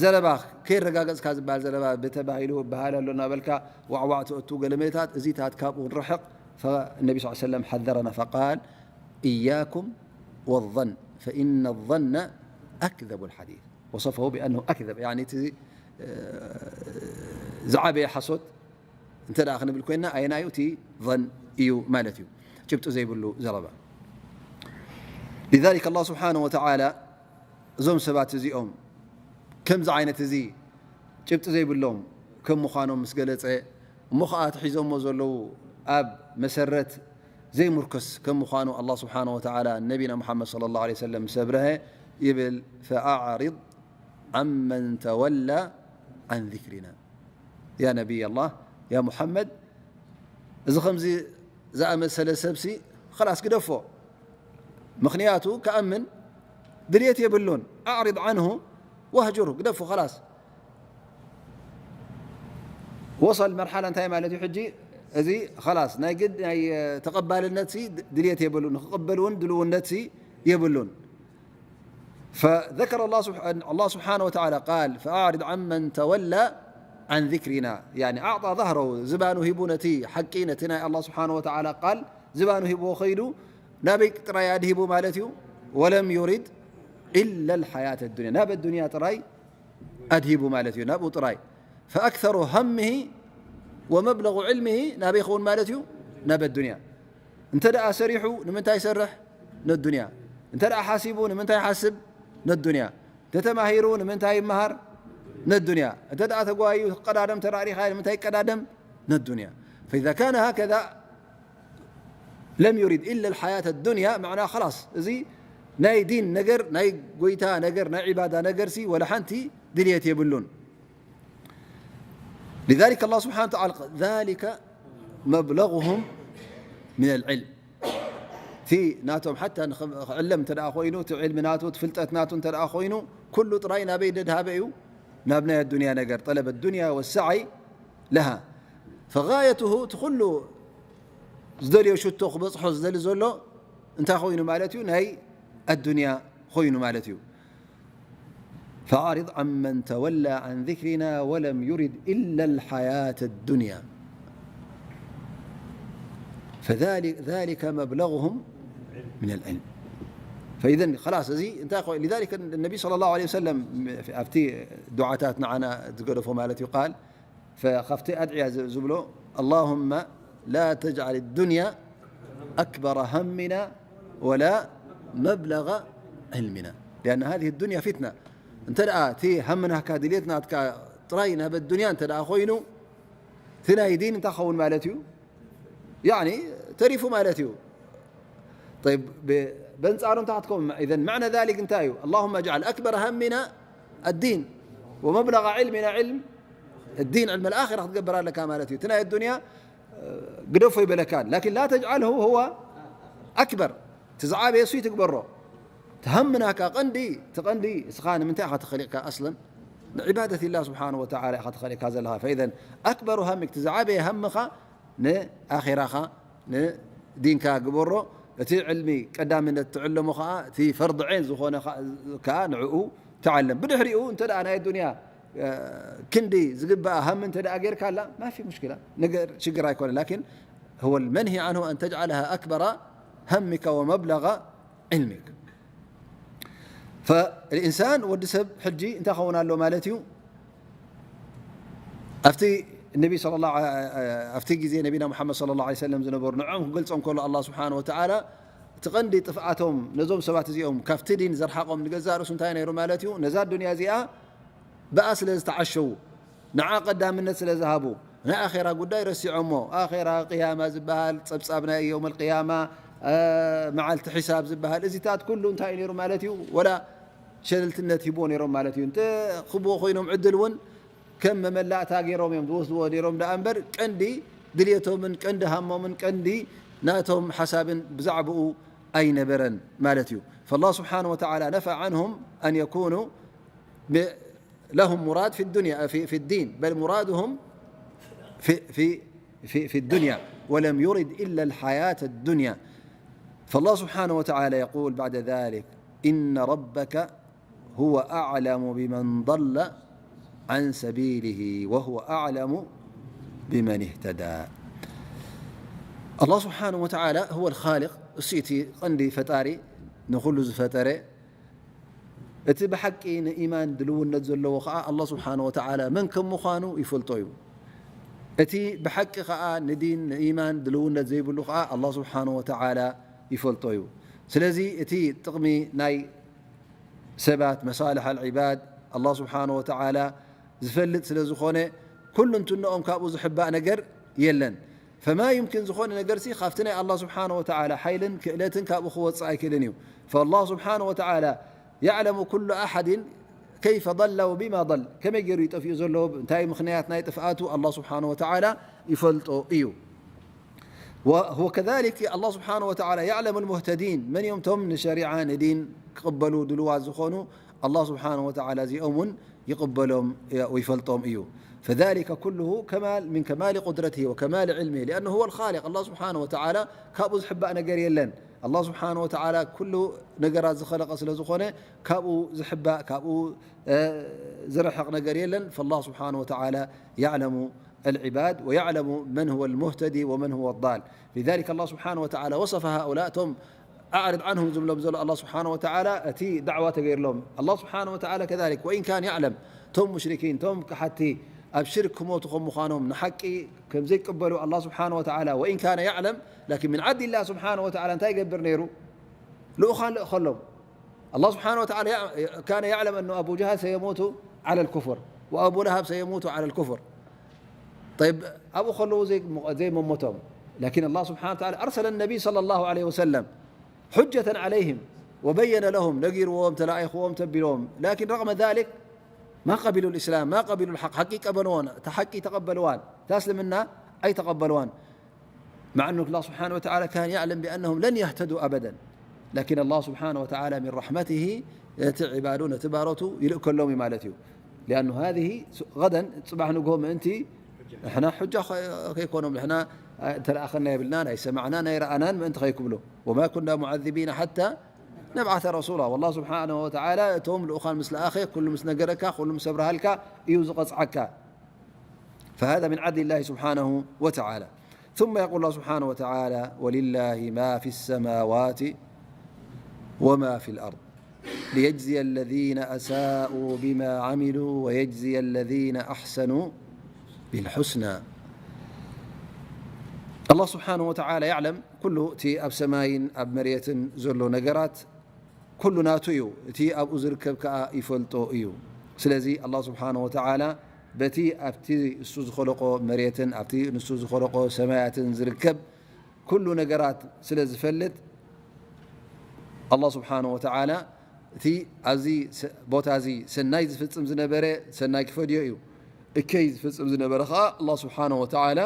ዘረባ ከይረጋገጽካ ዝበሃል ዘረባ ብተባሂሉ ይበሃል ኣሎ እናበልካ ዋዕዋዕ ትእቱ ገለ መሌታት፣ እዚታት ካብኡ ንርሕቕ። ፈነቢ ሰለላሁ ዐለይሂ ወሰለም ሓዘረና ፈቃል: "ኢያኩም ወዘን ፈኢነ ዘነ ኣክዘቡ ልሓዲስ።" ወሰፈሁ ቢኣነሁ ኣክዘብ፣ ያኒ እቲ፣ እ፣ ዝዓበየ ሓሶት እንተ ደኣ ክንብል ኮይንና፣ ኣየናዩ? እቲ ظን እዩ ማለት እዩ፣ ጭብጢ ዘይብሉ ዘረባ። لذلك الله سبحانه وتعالى እዞም ሰባት እዚኦም ከምዚ ዓይነት እዚ ጭብጢ ዘይብሎም ከም ምዃኖም ምስ ገለጸ፣ እሞ ኸኣ እቲ ሒዞሞ ዘለዉ ኣብ መሰረት ዘይምርኮስ ከም ምዃኑ፣ ኣላህ ስብሓነሁ ወተዓላ ነቢና ሙሓመድ ሰለላሁ ዐለይሂ ወሰለም ምስ ኣብረሀ ይብል፣ ፈኣዕሪድ ዓመን ተወላ ዓን ዚክሪና። ያ ነቢይ ኣላህ፣ ያ ሙሓመድ፣ እዚ ከምዚ ዝኣመሰለ ሰብሲ ኸላስ ግደፎ። ምኽንያቱ ክኣምን ድልየት የብሉን። ኣዕሪድ ዓንሁ ወህጁር፣ ግደፎ ኸላስ። ወሰል መርሓላ እንታይ ማለት እዩ? ሕጂ እዚ ኸላስ ናይ ግድ ናይ ተቐባልነትሲ ድልየት የብሉን፣ ንክቕበል እውን ድልውነትሲ የብሉን። فذكر الله سبحانه، الله سبحانه وتعالى قال: "فأعرض عمن تولى عن ذكرنا"، يعني أعطى ظهره، ዝባኑ ሂቡ ነቲ ሓቂ፣ ነቲ ናይ ኣላህ ስብሓነሁ ወተዓላ ቃል ዝባኑ ሂብዎ ኸይዱ። ናበይ ጥራይ ኣድሂቡ ማለት እዩ? "ولم يرد إلا الحياة الدنيا"፣ ናብ ኣዱንያ ጥራይ ኣድሂቡ ማለት እዩ፣ ናብኡ ጥራይ። فأكثر همه ومبلغ علمه ናበይ ይኸውን ማለት እዩ? ናብ ኣዱንያ። እንተ ደኣ ሰሪሑ ንምንታይ ይሰርሕ? ነዱንያ። እንተ ደኣ ሓሲቡ ንምንታይ ይሓስብ? ነዱንያ። እንተ ተማሂሩ ንምንታይ ይመሃር? ነዱንያ። እንተ ደኣ ተጓዩ ክቀዳደም ተራእሪኻ ንምንታይ ይቀዳደም? ነዱንያ። فإذا كان هكذا لم يرد إلا الحياة الدنيا، معناه خلاص، እዚ ናይ ዲን ነገር፣ ናይ ጎይታ ነገር፣ ናይ ዒባዳ ነገርሲ ወላ ሓንቲ ድልየት የብሉን። لذلك الله سبحانه وتعالى قال: "ذلك مبلغهم من العلم". እቲ ናቶም ሓታ ንኽ-፣ ክዕለም እንተ ደኣ ኮይኑ፣ እቲ ዕልሚ ናቱ፣ እቲ ፍልጠት ናቱ እንተ ደኣ ኮይኑ፣ ኩሉ ጥራይ ናበይ ደድሃበ እዩ? ናብ ናይ ኣዱንያ ነገር፣ ጠለብ ኣዱንያ ወሰዓይ ለሃ። ፈጋየትሁ፣ እቲ ኩሉ ዝደልዮ ሽቶ ክበጽሖ ዝደሊ ዘሎ እንታይ ኮይኑ ማለት እዩ? ናይ ኣዱንያ ኮይኑ ማለት እዩ። ፈኣዕሪድ ዓመን ተወላ ዓን ዚክሪና ወለም ዩሪድ ኢላ ልሓያተ ኣዱንያ ፈዛሊከ መብለጉሁም ሚነል ዒልም። ፈኢዘን ኸላስ እዚ እንታይ ኮ-፣ ሊዛሊከ ነቢ ሰለላሁ ዐለይሂ ወሰለም ኣብቲ ዱዓታት ንዓና ዝገደፎ ማለት እዩ ቃል፣ ፈ-፣ ካብቲ ኣድዕያ ዝ-፣ ዝብሎ ኣላሁመ ላ ተጅዓል ዱንያ ኣክበረ ሃሚና ወላ መብለገ ዕልሚና ሊኣነ ሃዚህ ዱንያ ፊትና። እንተ ደኣ እቲ ሃምናካ ድልየት ናትካ ጥራይ ናብ ኣዱንያ እንተ ደኣ ኮይኑ እቲ ናይ ዲን እንታይ ክኸውን ማለት እዩ? ያኒ ተሪፉ ማለት እዩ። ጠይብ፣ ብ-፣ በንጻሩ እንታይ ክትከውን? ኢዘን ማዕና ዛሊክ እንታይ እዩ? ኣላሁመ እጅዓል ኣክበረ ሃሚና ኣዲን ወመብለغ ዕልሚና ዕልም ኣዲን፣ ዕልም ኣልኣኺራ ክትገብር ኣለካ ማለት እዩ። እቲ ናይ ኣዱንያ፣ እ፣ ግደፎ ይበለካን። ላኪን ላ ተጅዓልሁ ሁወ ኣክበር። እቲ ዝዓበየ እሱ ይትግበሮ። እቲ ሃምናካ ቀንዲ፣ እቲ ቀንዲ እስኻ ንምንታይ ኢኻ ተኸሊቕካ ኣስለን? ንዕባደት ኢላህ ስብሓነሁ ወተዓላ ኢኻ ተኸሊቕካ ዘለኻ። ፈኢዘን ኣክበሩ ሃሚክ፣ እቲ ዝዓበየ ሃምኻ ንኣኼራኻ፣ ንዲንካ ግበሮ። እቲ ዕልሚ ቀዳምነት ትዕለሞ ኸዓ፣ እቲ ፈርድ ዐይን ዝኾነ ኸዓ፣ ከኣ ንዕኡ ተዓለም። ብድሕሪኡ እንተ ደኣ ናይ ዱንያ፣ እ፣ ክንዲ ዝግበኣ ሃም እንተ ደኣ ጌርካላ፣ ማፊ ሙሽኪላ፣ ነገር ሽግር ኣይኮነን። ላኪን هو المنهي عنه أن تجعلها أكبر همك ومبلغ علمك. فالإنسان፣ ወዲ ሰብ ሕጂ እንታይ ኸውን ኣሎ ማለት እዩ? ኣብቲ ነቢ ሰለላሁ ዐ-፣ ኣብቲ ግዜ ነቢና ሙሓመድ ሰለላሁ ዐለይሂ ወሰለም ዝነበሩ ንዕኦም ክገልጾም ከሎ ኣላህ ስብሓነሁ ወተዓላ እቲ ቀንዲ ጥፍኣቶም ነዞም ሰባት እዚኦም ካብቲ ዲን ዘርሓቖም ንገዛእ ርእሱ እንታይ ነይሩ ማለት እዩ? ነዛ ዱንያ እዚኣ ብኣ ስለ ዝተዓሸዉ፣ ንዓ ቀዳምነት ስለ ዝሃቡ፣ ናይ ኣኼራ ጉዳይ ረሲዖሞ። ኣኼራ፣ ቅያማ ዝበሃል፣ ጸብጻብ ናይ የውመል ቅያማ፣ እ፣ መዓልቲ ሒሳብ ዝበሃል፣ እዚታት ኩሉ እንታይ እዩ ነይሩ ማለት እዩ? ወላ ሸለልትነት ሂብዎ ነይሮም ማለት እዩ። እንተ ክብዎ ኮይኖም ዕድል እውን ከም መመላእታ ገይሮም እዮም ዝወስድዎ ነይሮም ደኣ እምበር፣ ቀንዲ ድልየቶምን ቀንዲ ሃሞምን ቀንዲ ናቶም ሓሳብን ብዛዕባኡ ኣይነበረን ማለት እዩ። فالله سبحانه وتعالى نفى عنهم أن يكونوا ب-، لهم مراد في الدنيا، في، في الدين، بل مرادهم في، في، في، في الدنيا، ولم يرد إلا الحياة الدنيا. فالله سبحانه وتعالى يقول بعد ذلك: إن ربك هو أعلم بمن ضل عن سبيله وهو أعلم بمن اهتدى. الله سبحانه وتعالى هو الخالق، እሱ እቲ ቀንዲ ፈጣሪ፣ ንኹሉ ዝፈጠረ። እቲ ብሓቂ ንኢማን ድልውነት ዘለዎ ኸዓ ኣላህ ስብሓነ ወተዓላ መን ከም ምዃኑ ይፈልጦ እዩ። እቲ ብሓቂ ኸዓ ንዲን ንኢማን ድልውነት ዘይብሉ ኸዓ ኣላህ ስብሓነ ወተዓላ ይፈልጦ እዩ። ስለዚ እቲ ጥቕሚ ናይ ሰባት፣ መሳልሕ ኣልዒባድ፣ ኣላህ ስብሓነ ወተዓላ ዝፈልጥ ስለ ዝኾነ፣ ኩሉ እንትንኦም ካብኡ ዝሕባእ ነገር የለን። ፈማ ዩምኪን ዝኾነ ነገርሲ ካብቲ ናይ ኣላህ ስብሓነ ወተዓላ ሓይልን ክእለትን ካብኡ ክወፅእ ኣይክእልን እዩ። ፈላህ ስብሓነ ወተዓላ ያዕለሙ ኩሉ ኣሓድን ከይፈ ضل ወቢማ ضل፣ ከመይ ገይሩ ይጠፍኡ ዘሎ፣ እንታይ ምኽንያት ናይ ጥፍኣቱ ኣላህ ስብሓነ ወተዓላ ይፈልጦ እዩ። وهو كذلك الله سبحانه وتعالى يعلم المهتدين، መን እዮም እቶም ንሸሪዓ ንዲን ክቕበሉ ድልዋት ዝኾኑ፣ ኣላህ ስብሓነ ወተዓላ እዚኦም እውን ይቕበሎም ወይፈልጦም እዩ። فذلك كله كمال من كمال قدرته وكمال علمه، لأنه هو الخالق، ኣላህ ስብሓነ ወተዓላ ካብኡ ዝሕባእ ነገር የለን። ኣላህ ስብሓነ ወተዓላ ኩሉ ነገራት ዝኸለቐ ስለ ዝኾነ ካብኡ ዝሕባእ፣ ካብኡ፣ እ፣ ዝርሕቕ ነገር የለን። فالله سبحانه وتعالى يعلم العباد ويعلم من هو المهتدي ومن هو الضال. لذلك الله سبحانه وتعالى وصف هؤلاء، እቶም أعرض عنهم ዝብሎም ዘሎ ኣላህ ስብሓነ ወተዓላ እቲ ዳዕዋ ተገይርሎም። ኣላህ ስብሓነ ወተዓላ ከዛሊክ ወኢን ካን ያዕለም፣ እቶም ሙሽሪኪን፣ እቶም ከሓድቲ ኣብ ሽርክ ክሞቱ ከም ምዃኖም ንሓቂ ከም ዘይቅበሉ ኣላህ ስብሓነ ወተዓላ ወኢን ካነ ያዕለም፣ ላኪን ምን ዓድሊላህ ስብሓነ ወተዓላ እንታይ ይገብር ነይሩ? ልኡኻን ልእኸሎም። ኣላህ ስብሓነ ወተዓላ ያ-፣ ካነ ያዕለም ኣነ ኣቡ ጀሃል ሰየሙቱ ዓለል ኩፍር ወኣቡ ለሃብ ሰየሙቱ ዓለል ኩፍር። ጠይብ፣ ኣብኡ ከለዉ ዘይ-፣ ዘይመሞቶም። ላኪን ኣላህ ስብሓነ ወተዓላ ኣርሰለ ነቢይ ሰለላሁ ዐለይሂ ወሰለም ሑጀተን ዐለይሂም ወበየነ ለሁም፣ ነጊርዎም፣ ተላኢኽዎም፣ ተቢሎም። ላኪን ረቕመ ዛሊክ ማ ቀቢሉ ልእስላም፣ ማ ቀቢሉ ልሓቅ፣ ሓቂ ቀበልዎን፣ እታ ሓቂ ተቐበልዋን፣ እታ እስልምና ኣይተቐበልዋን። مع أنه الله سبحانه وتعالى كان يعلم بأنهم لن يهتدوا أبدا، لكن الله سبحانه وتعالى من رحمته ነቲ ዒባዱ፣ ነቲ ባሮቱ ይልእከሎም እዩ ማለት እዩ። لأن هذه غدا، ጽባሕ ንግሆ ምእንቲ ንሕና ሑጃ ከ-፣ ከይኮኖም፣ ንሕና ተለኣኸና የብልና፣ ናይ ሰማዕና ናይ ረኣናን ምእንቲ ከይክብሉ። وما كنا معذبين حتى نبعث رسولا. والله سبحانه وتعالى እቶም ልኡኻን ምስ ለኣኸ፣ ኩሉ ምስ ነገረካ፣ ኩሉ ምስ ኣብርሃልካ እዩ ዝቐጽዓካ። فهذا من عدل الله سبحانه وتعالى. ثم يقول الله سبحانه وتعالى: ولله ما في السماوات وما في الأرض ليجزي الذين أساءوا بما عملوا ويجزي الذين أحسنوا بالحسنى. الله سبحانه وتعالى يعلم ኩሉ እቲ ኣብ ሰማይን ኣብ መሬትን ዘሎ ነገራት ኩሉ ናቱ እዩ፣ እቲ ኣብኡ ዝርከብ ከኣ ይፈልጦ እዩ። ስለዚ ኣላህ ስብሓነ ወተዓላ በቲ ኣብቲ እሱ ዝኸለቆ መሬትን ኣብቲ ንሱ ዝኸለቆ ሰማያትን ዝርከብ ኩሉ ነገራት ስለ ዝፈልጥ፣ ኣላህ ስብሓነ ወተዓላ እቲ ኣብዚ ስ-፣ ቦታ እዚ ሰናይ ዝፍጽም ዝነበረ ሰናይ ክፈድዮ እዩ። እከይ ዝፍጽም ዝነበረ ከኣ ኣላህ ስብሓነ ወተዓላ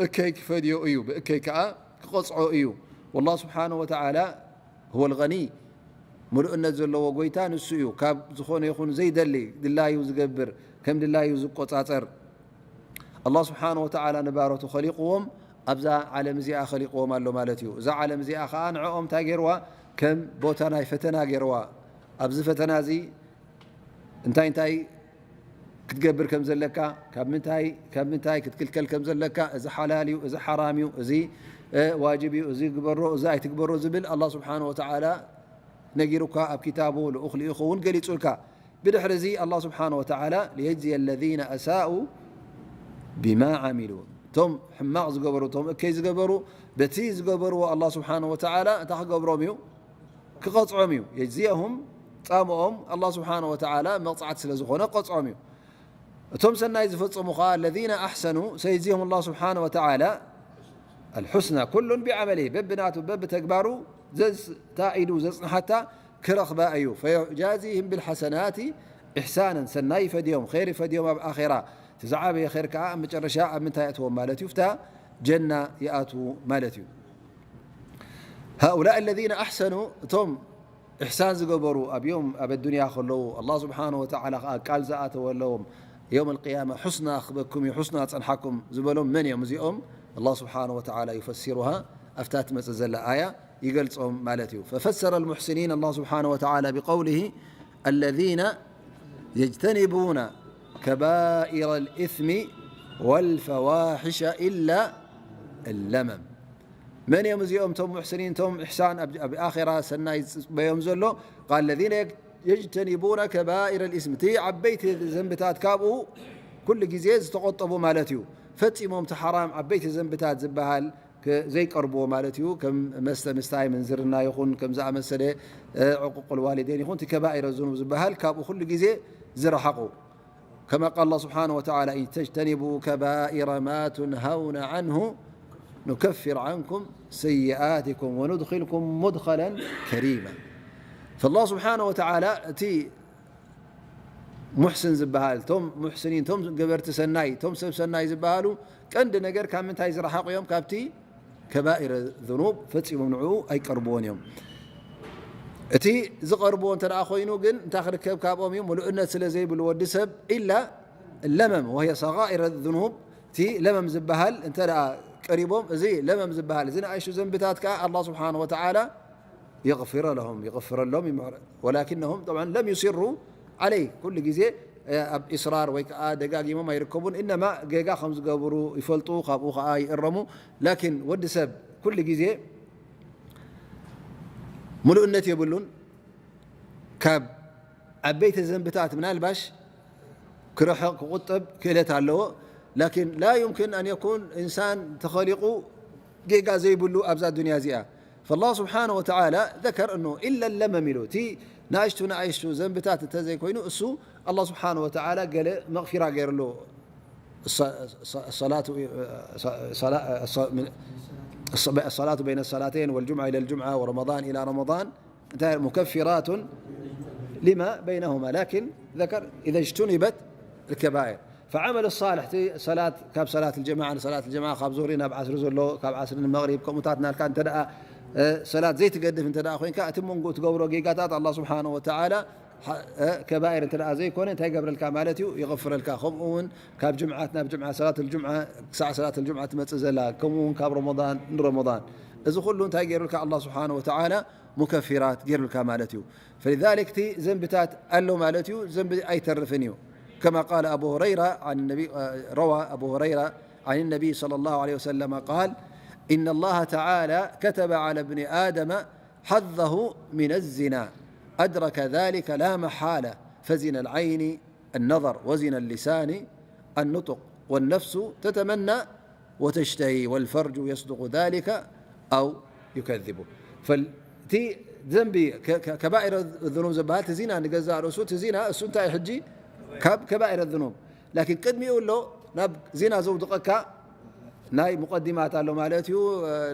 እከይ ክፈድዮ እዩ፣ ብእከይ ከኣ ክቐጽዖ እዩ። ወላህ ስብሓነ ወተዓላ ሁወል ገኒይ፣ ምሉእነት ዘለዎ ጎይታ ንሱ እዩ። ካብ ዝኾነ ይኹን ዘይደሊ ድላዩ ዝገብር፣ ከም ድላዩ ዝቆጻጸር። ኣላህ ስብሓነ ወተዓላ ንባሮቱ ኸሊቕዎም፣ ኣብዛ ዓለም እዚኣ ኸሊቕዎም ኣሎ ማለት እዩ። እዛ ዓለም እዚኣ ኸዓ ንዕኦም እንታይ ገይርዋ? ከም ቦታ ናይ ፈተና ገይርዋ። ኣብዚ ፈተና እዚ እንታይ እንታይ ክትገብር ከም ዘለካ፣ ካብ ምንታይ፣ ካብ ምንታይ ክትክልከል ከም ዘለካ፣ እዚ ሓላል እዩ፣ እዚ ሓራም እዩ፣ እዚ፣ እ፣ ዋጅብ እዩ፣ እዚ ግበሮ፣ እዚ ኣይትግበሮ ዝብል ኣላህ ስብሓነ ወተዓላ ነጊሩካ፣ ኣብ ኪታቡ ልኡኽ ልኢኹ እውን ገሊጹልካ። ብድሕሪ እዚ ኣላህ ስብሓነ ወተዓላ ሊየጅዝየ ለዚነ ኣሳኡ ቢማ ዓሚሉ፣ እቶም ሕማቕ ዝገበሩ፣ እቶም እከይ ዝገበሩ፣ በቲ ዝገበርዎ ኣላህ ስብሓነ ወተዓላ እንታይ ክገብሮም እዩ? ክቐጽዖም እዩ። የጅዝየሁም፣ ጻምኦም ኣላህ ስብሓነ ወተዓላ መቕጻዕቲ ስለ ዝኾነ ክቐጽዖም እዩ። እቶም ሰናይ ዝፈጸሙ ኸዓ፣ ለዚነ ኣሕሰኑ፣ ሰየጅዝየሁም ኣላህ ስብሓነ ወተዓላ ኣልሑስና፣ ኩሉን ቢዓመሊሂ፣ በብናቱ በብተግባሩ ዘዝ-፣ እታ ኢዱ ዘጽንሓታ ክረኽባ እዩ። ፈዩጃዚሂም ብልሓሰናቲ ኢሕሳነን፣ ሰናይ ይፈድዮም፣ ኸይር ይፈድዮም ኣብ ኣኼራ። እቲ ዝዓበየ ኸይር ከኣ ኣብ መጨረሻ ኣብ ምንታይ የእትዎም ማለት እዩ? ፍታ ጀና ይኣትዉ ማለት እዩ። ሃኡላኢ ለዚነ ኣሕሰኑ፣ እቶም ኢሕሳን ዝገበሩ ኣብዮም ኣብ ኣዱንያ ከለዉ፣ ኣላህ ስብሓነ ወተዓላ ከኣ ቃል ዝኣተወለዎም፣ የውም ኣልቅያማ ሑስና ክበኩም እዩ፣ ሑስና ጸንሓኩም ዝበሎም መን እዮም እዚኦም? ኣላህ ስብሓነ ወተዓላ ዩፈሲሩሃ፣ ኣብታ ትመጽእ ዘላ ኣያ ይገልጾም ማለት እዩ። ፈፈሰረ ኣልሙሕሲኒን ኣላህ ስብሓነ ወተዓላ ቢቀውሊሂ፣ ኣለዚነ የጅተኒቡነ ከባኢረ ኣልኢስሚ ወልፈዋሒሸ ኢላ ለመም። መን እዮም እዚኦም እቶም ሙሕስኒን፣ እቶም ኢሕሳን ኣብ፣ ኣብ ኣኼራ ሰናይ ዝጽበዮም ዘሎ? ቃል ለዚነ የጅተኒቡነ ከባኢረ ልኢስም፣ እቲ ዓበይቲ ዘንብታት ካብኡ ኩሉ ግዜ ዝተቖጠቡ ማለት እዩ። ፈጺሞም እቲ ሓራም ዓበይቲ ዘንብታት ዝበሃል ከ-፣ ዘይቀርብዎ ማለት እዩ። ከም መስተ ምስታይ፣ ምንዝርና ይኹን ከም ዝኣመሰለ፣ እ፣ ዕቁቁል ዋሊዴን ይኹን እቲ ከባኢረ ዝኑብ ዝበሃል ካብኡ ኩሉ ግዜ ዝረሓቑ። ከማ ቃል ኣላህ ስብሓነሁ ወተዓላ፣ ኢን ተጅተኒቡ ከባኢረ ማ ቱንሃውነ ዓንሁ ኑከፊር ዓንኩም ሰይኣቲኩም ወኑድኺልኩም ሙድኸለን ከሪማ። ፈላህ ስብሓነሁ ወተዓላ እቲ ሙሕስን ዝበሃል፣ እቶም ሙሕስኒን፣ እቶም ገበርቲ ሰናይ፣ እቶም ሰብ ሰናይ ዝበሃሉ ቀንዲ ነገር ካብ ምንታይ ዝረሓቑ እዮም? ካብቲ ከባኢረ ዝኑብ ፈጺሞም ንዕኡ ኣይቀርብዎን እዮም። እቲ ዝቐርብዎ እንተ ደኣ ኮይኑ ግን እንታይ ክርከብ ካብኦም እዩ? ምሉእነት ስለ ዘይብሉ ወዲ ሰብ ኢላ ለመም ወህየ ሰጋኢረ ዝኑብ፣ እቲ ለመም ዝበሃል እንተ ደኣ ቀሪቦም፣ እዚ ለመም ዝበሃል እዚ ንኣሽቱ ዘንብታት ከኣ ኣላህ ስብሓነሁ ወተዓላ የግፊረ ለሁም፣ የግፍረሎም ይምሕረ። ወላኪነሁም ጠብዓን ለም ዩሲሩ ዓለይህ፣ ኩሉ ግዜ፣ እ፣ ኣብ ኢስራር ወይ ከኣ ደጋጊሞም ኣይርከቡን። እነማ ጌጋ ከም ዝገብሩ ይፈልጡ፣ ካብኡ ከኣ ይእረሙ። ላኪን ወዲ ሰብ ኩሉ ግዜ ምሉእነት የብሉን። ካብ ዓበይቲ ዘንብታት ምናልባሽ ክርሕቕ፣ ክቑጠብ ክእለት ኣለዎ። ላኪን ላ ዩምኪን ኣን የኩን ኢንሳን ተኸሊቑ ጌጋ ዘይብሉ ኣብዛ ዱንያ እዚኣ። ፈላህ ስብሓነሁ ወተዓላ ዘከር እኑ ኢለ ለመም ኢሉ፣ እቲ ንኣሽቱ ንኣሽቱ ዘንብታት እንተዘይኮይኑ፣ እሱ ኣላህ ስብሓነሁ ወተዓላ ገለ መቕፊራ ገይርሉ። الص-، الص-، الصلاة، الص-، الصلاة بين الصلاتين والجمعة إلى الجمعة ورمضان إلى رمضان እንታይ ሙከፊራቱን ሊማ በይነሁማ፣ ላኪን ዘከር ኢዘ እጅቱኒበት ልከባኢር። ፈዓመል ሳልሕ፣ እቲ ሰላት፣ ካብ ሰላት ልጀማዓ ንሰላት ልጀማዓ፣ ካብ ዙህሪ ናብ ዓስሪ ዘሎ፣ ካብ ዓስሪ ንመቕሪብ፣ ከምኡታት ናልካ እንተ ደኣ፣ እ፣ ሰላት ዘይትገድፍ እንተ ደኣ ኮይንካ፣ እቲ መንጎ ትገብሮ ጌጋታት ኣላህ ስብሓነሁ ወተዓላ እ፣ ከባኢር እንተ ደኣ ዘይኮነ እንታይ ይገብረልካ ማለት እዩ? ይቕፍረልካ። ከምኡ እውን ካብ ጅምዓት ናብ ጅምዓ፣ ሰላት ልጅምዓ ክሳዕ ሰላት ልጅምዓ ትመጽእ ዘላ፣ ከምኡ እውን ካብ ረመዳን ንረመዳን፣ እዚ ኩሉ እንታይ ገይሩልካ? ኣላህ ስብሓነ ወተዓላ ሙከፊራት ገይሩልካ ማለት እዩ። ፈሊዛሊክ እቲ ዘንብታት ኣሎ ማለት እዩ፣ ዘንቢ ኣይተርፍን እዩ። ከማ ቃለ ኣቡ ሁረይራ ዓን ነቢ፣ ረዋ ኣቡ ሁረይራ ዓን ነቢይ ሰለላሁ ዐለይሂ ወሰለመ ቃል፣ ኢነ ላሃ ተዓላ ከተበ ዐለ ብኒ ኣደመ حظه من الزنا أدرك ذلك لا محالة، فزنا العين النظر، وزنا اللسان النطق، والنفس تتمنى وتشتهي، والفرج يصدق ذلك أو يكذبه. فال-، እቲ ዘንቢ ከ-፣ ከ-፣ ከባኢረ ዝኑብ ዝበሃል እቲ ዚና ንገዛእ ርእሱ፣ እቲ ዚና እሱ እንታይ ሕጂ ካብ ከባኢረ ዝኑብ። ላኪን ቅድሚኡ ኣሎ ናብ ዚና ዘውድቐካ ናይ ሙቀዲማት ኣሎ ማለት እዩ።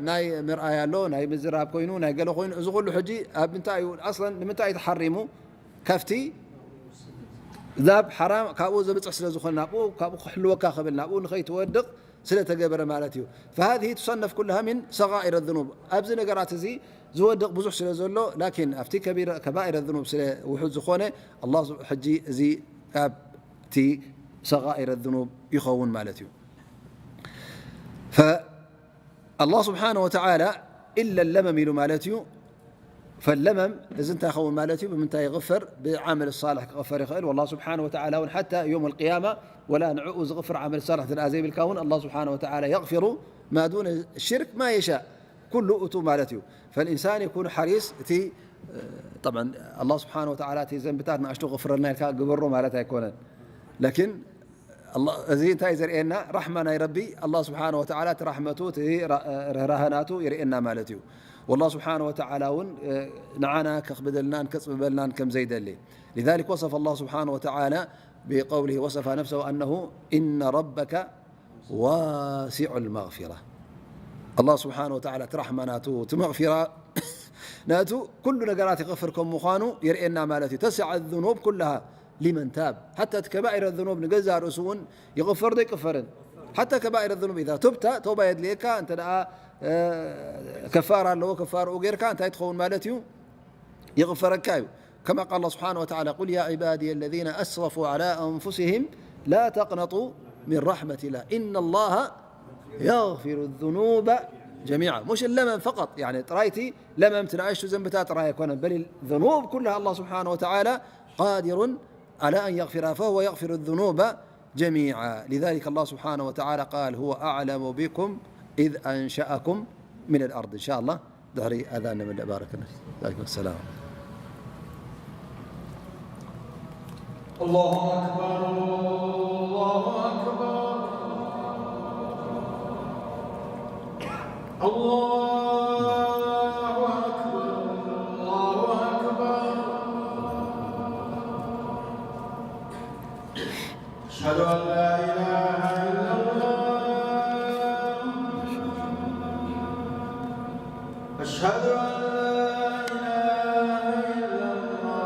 ናይ ምርኣይ ኣሎ፣ ናይ ምዝራብ ኮይኑ፣ ናይ ገለ ኮይኑ፣ እዚ ኩሉ ሕጂ ኣብ ምንታይ እዩ ኣስለን? ንምንታይ እዩ ተሓሪሙ? ካብቲ ናብ ሓራም ካብኡ ዘብፅሕ ስለ ዝኾነ፣ ናብኡ፣ ካብኡ ክሕልወካ ክብል፣ ናብኡ ንኸይትወድቕ ስለ ተገበረ ማለት እዩ። فهذه تصنف كلها من صغائر الذنوب። ኣብዚ ነገራት እዚ ዝወድቕ ብዙሕ ስለ ዘሎ፣ ላኪን ኣብቲ ከቢረ-፣ ከባኢረ ዝኑብ ስለ ውሑድ ዝኾነ፣ ኣላህ ስብ-፣ ሕጂ እዚ ካብቲ ሰጋኢረ ዝኑብ ይኸውን ማለት እዩ። ፈ-፣ ኣላህ ስብሓነ ወተዓላ ኢለ ለመም ኢሉ ማለት እዩ። ፈለመም እዚ እንታይ ይኸውን ማለት እዩ? ብምንታይ ይቕፈር? ብዓመል ሳልሕ ክቕፈር ይኽእል። ወላህ ስብሓነ ወተዓላ እውን ሓታ ዮም ኣልቅያማ ወላ ንዕኡ ዝቕፍር ዓመል ሳልሕ እንተ ደኣ ዘይብልካ እውን ኣላህ ስብሓነ ወተዓላ የቕፊሩ ማ ዱነ ሽርክ ማ የሻእ። ኩሉ እቱ ማለት እዩ። ፈልኢንሳን የኩኑ ሓሪስ እቲ፣ ጠብዓን፣ ኣላህ ስብሓነ ወተዓላ እቲ ዘንብታት ንኣሽቱ ክቕፍረልና ኢልካ ግበሮ ማለት ኣይኮነን። ላኪን ኣላ-፣ እዚ እንታይ ዘርእየና? ራሕማ ናይ ረቢ፣ ኣላህ ስብሓነ ወተዓላ እቲ ራሕመቱ፣ እቲ ራ-፣ ርህራሀ ናቱ የርእየና ማለት እዩ። ወላህ ስብሓነ ወተዓላ እውን፣ እ፣ ንዓና ከኽብደልናን ከጽብበልናን ከም ዘይደሊ። لذلك وصف الله سبحانه وتعالى بقوله وصف نفسه أنه إن ربك ዋሲዑል መግፊራ። ኣላህ ስብሓነ ወተዓላ እቲ ራሕማ ናቱ፣ እቲ መግፊራ ናቱ፣ ኩሉ ነገራት ይቕፍር ከም ምዃኑ የርእየና ማለት እዩ። ተስዐ ዙኑብ ኩላሃ ሊመን ታብ። ሓታ እቲ ከባኢረ ዙኑብ ንገዛእ ርእሱ እውን ይቕፈር ዶ ኣይቅፈርን? ሓታ ከባኢረ ዙኑብ ኢዛ ቱብታ፣ ተውባ የድልየካ፣ እንተ ደኣ፣ እ፣ ከፋራ ኣለዎ፣ ከፋርኡ ጌርካ እንታይ ትኸውን ማለት እዩ? ይቕፈረካ እዩ። كما قال الله سبحانه وتعالى، قل يا عبادي الذين أسرفوا على أنفسهم لا تقنطوا من رحمة الله إن الله يغفر الذنوب جميعا. مش اللمم فقط، يعني ጥራይቲ ለመምቲ ንኣሽቱ ዘንብታት ጥራይ ኣይኮነን، بل الذنوب كلها الله سبحانه وتعالى قادر على أن يغفرها، فهو يغفر الذنوب جميعا. لذلك الله سبحانه وتعالى قال: هو أعلم بكم إذ أنشأكم من الأرض. إن شاء الله ድሕሪ ኣዛን ንምልእ። ባረከና። ወዓለይኩም ሰላም። الله أكبر، الله أكبر، الله أكبر، الله أكبر. أشهد أن لا إله إلا الله. أشهد أن لا إله إلا الله.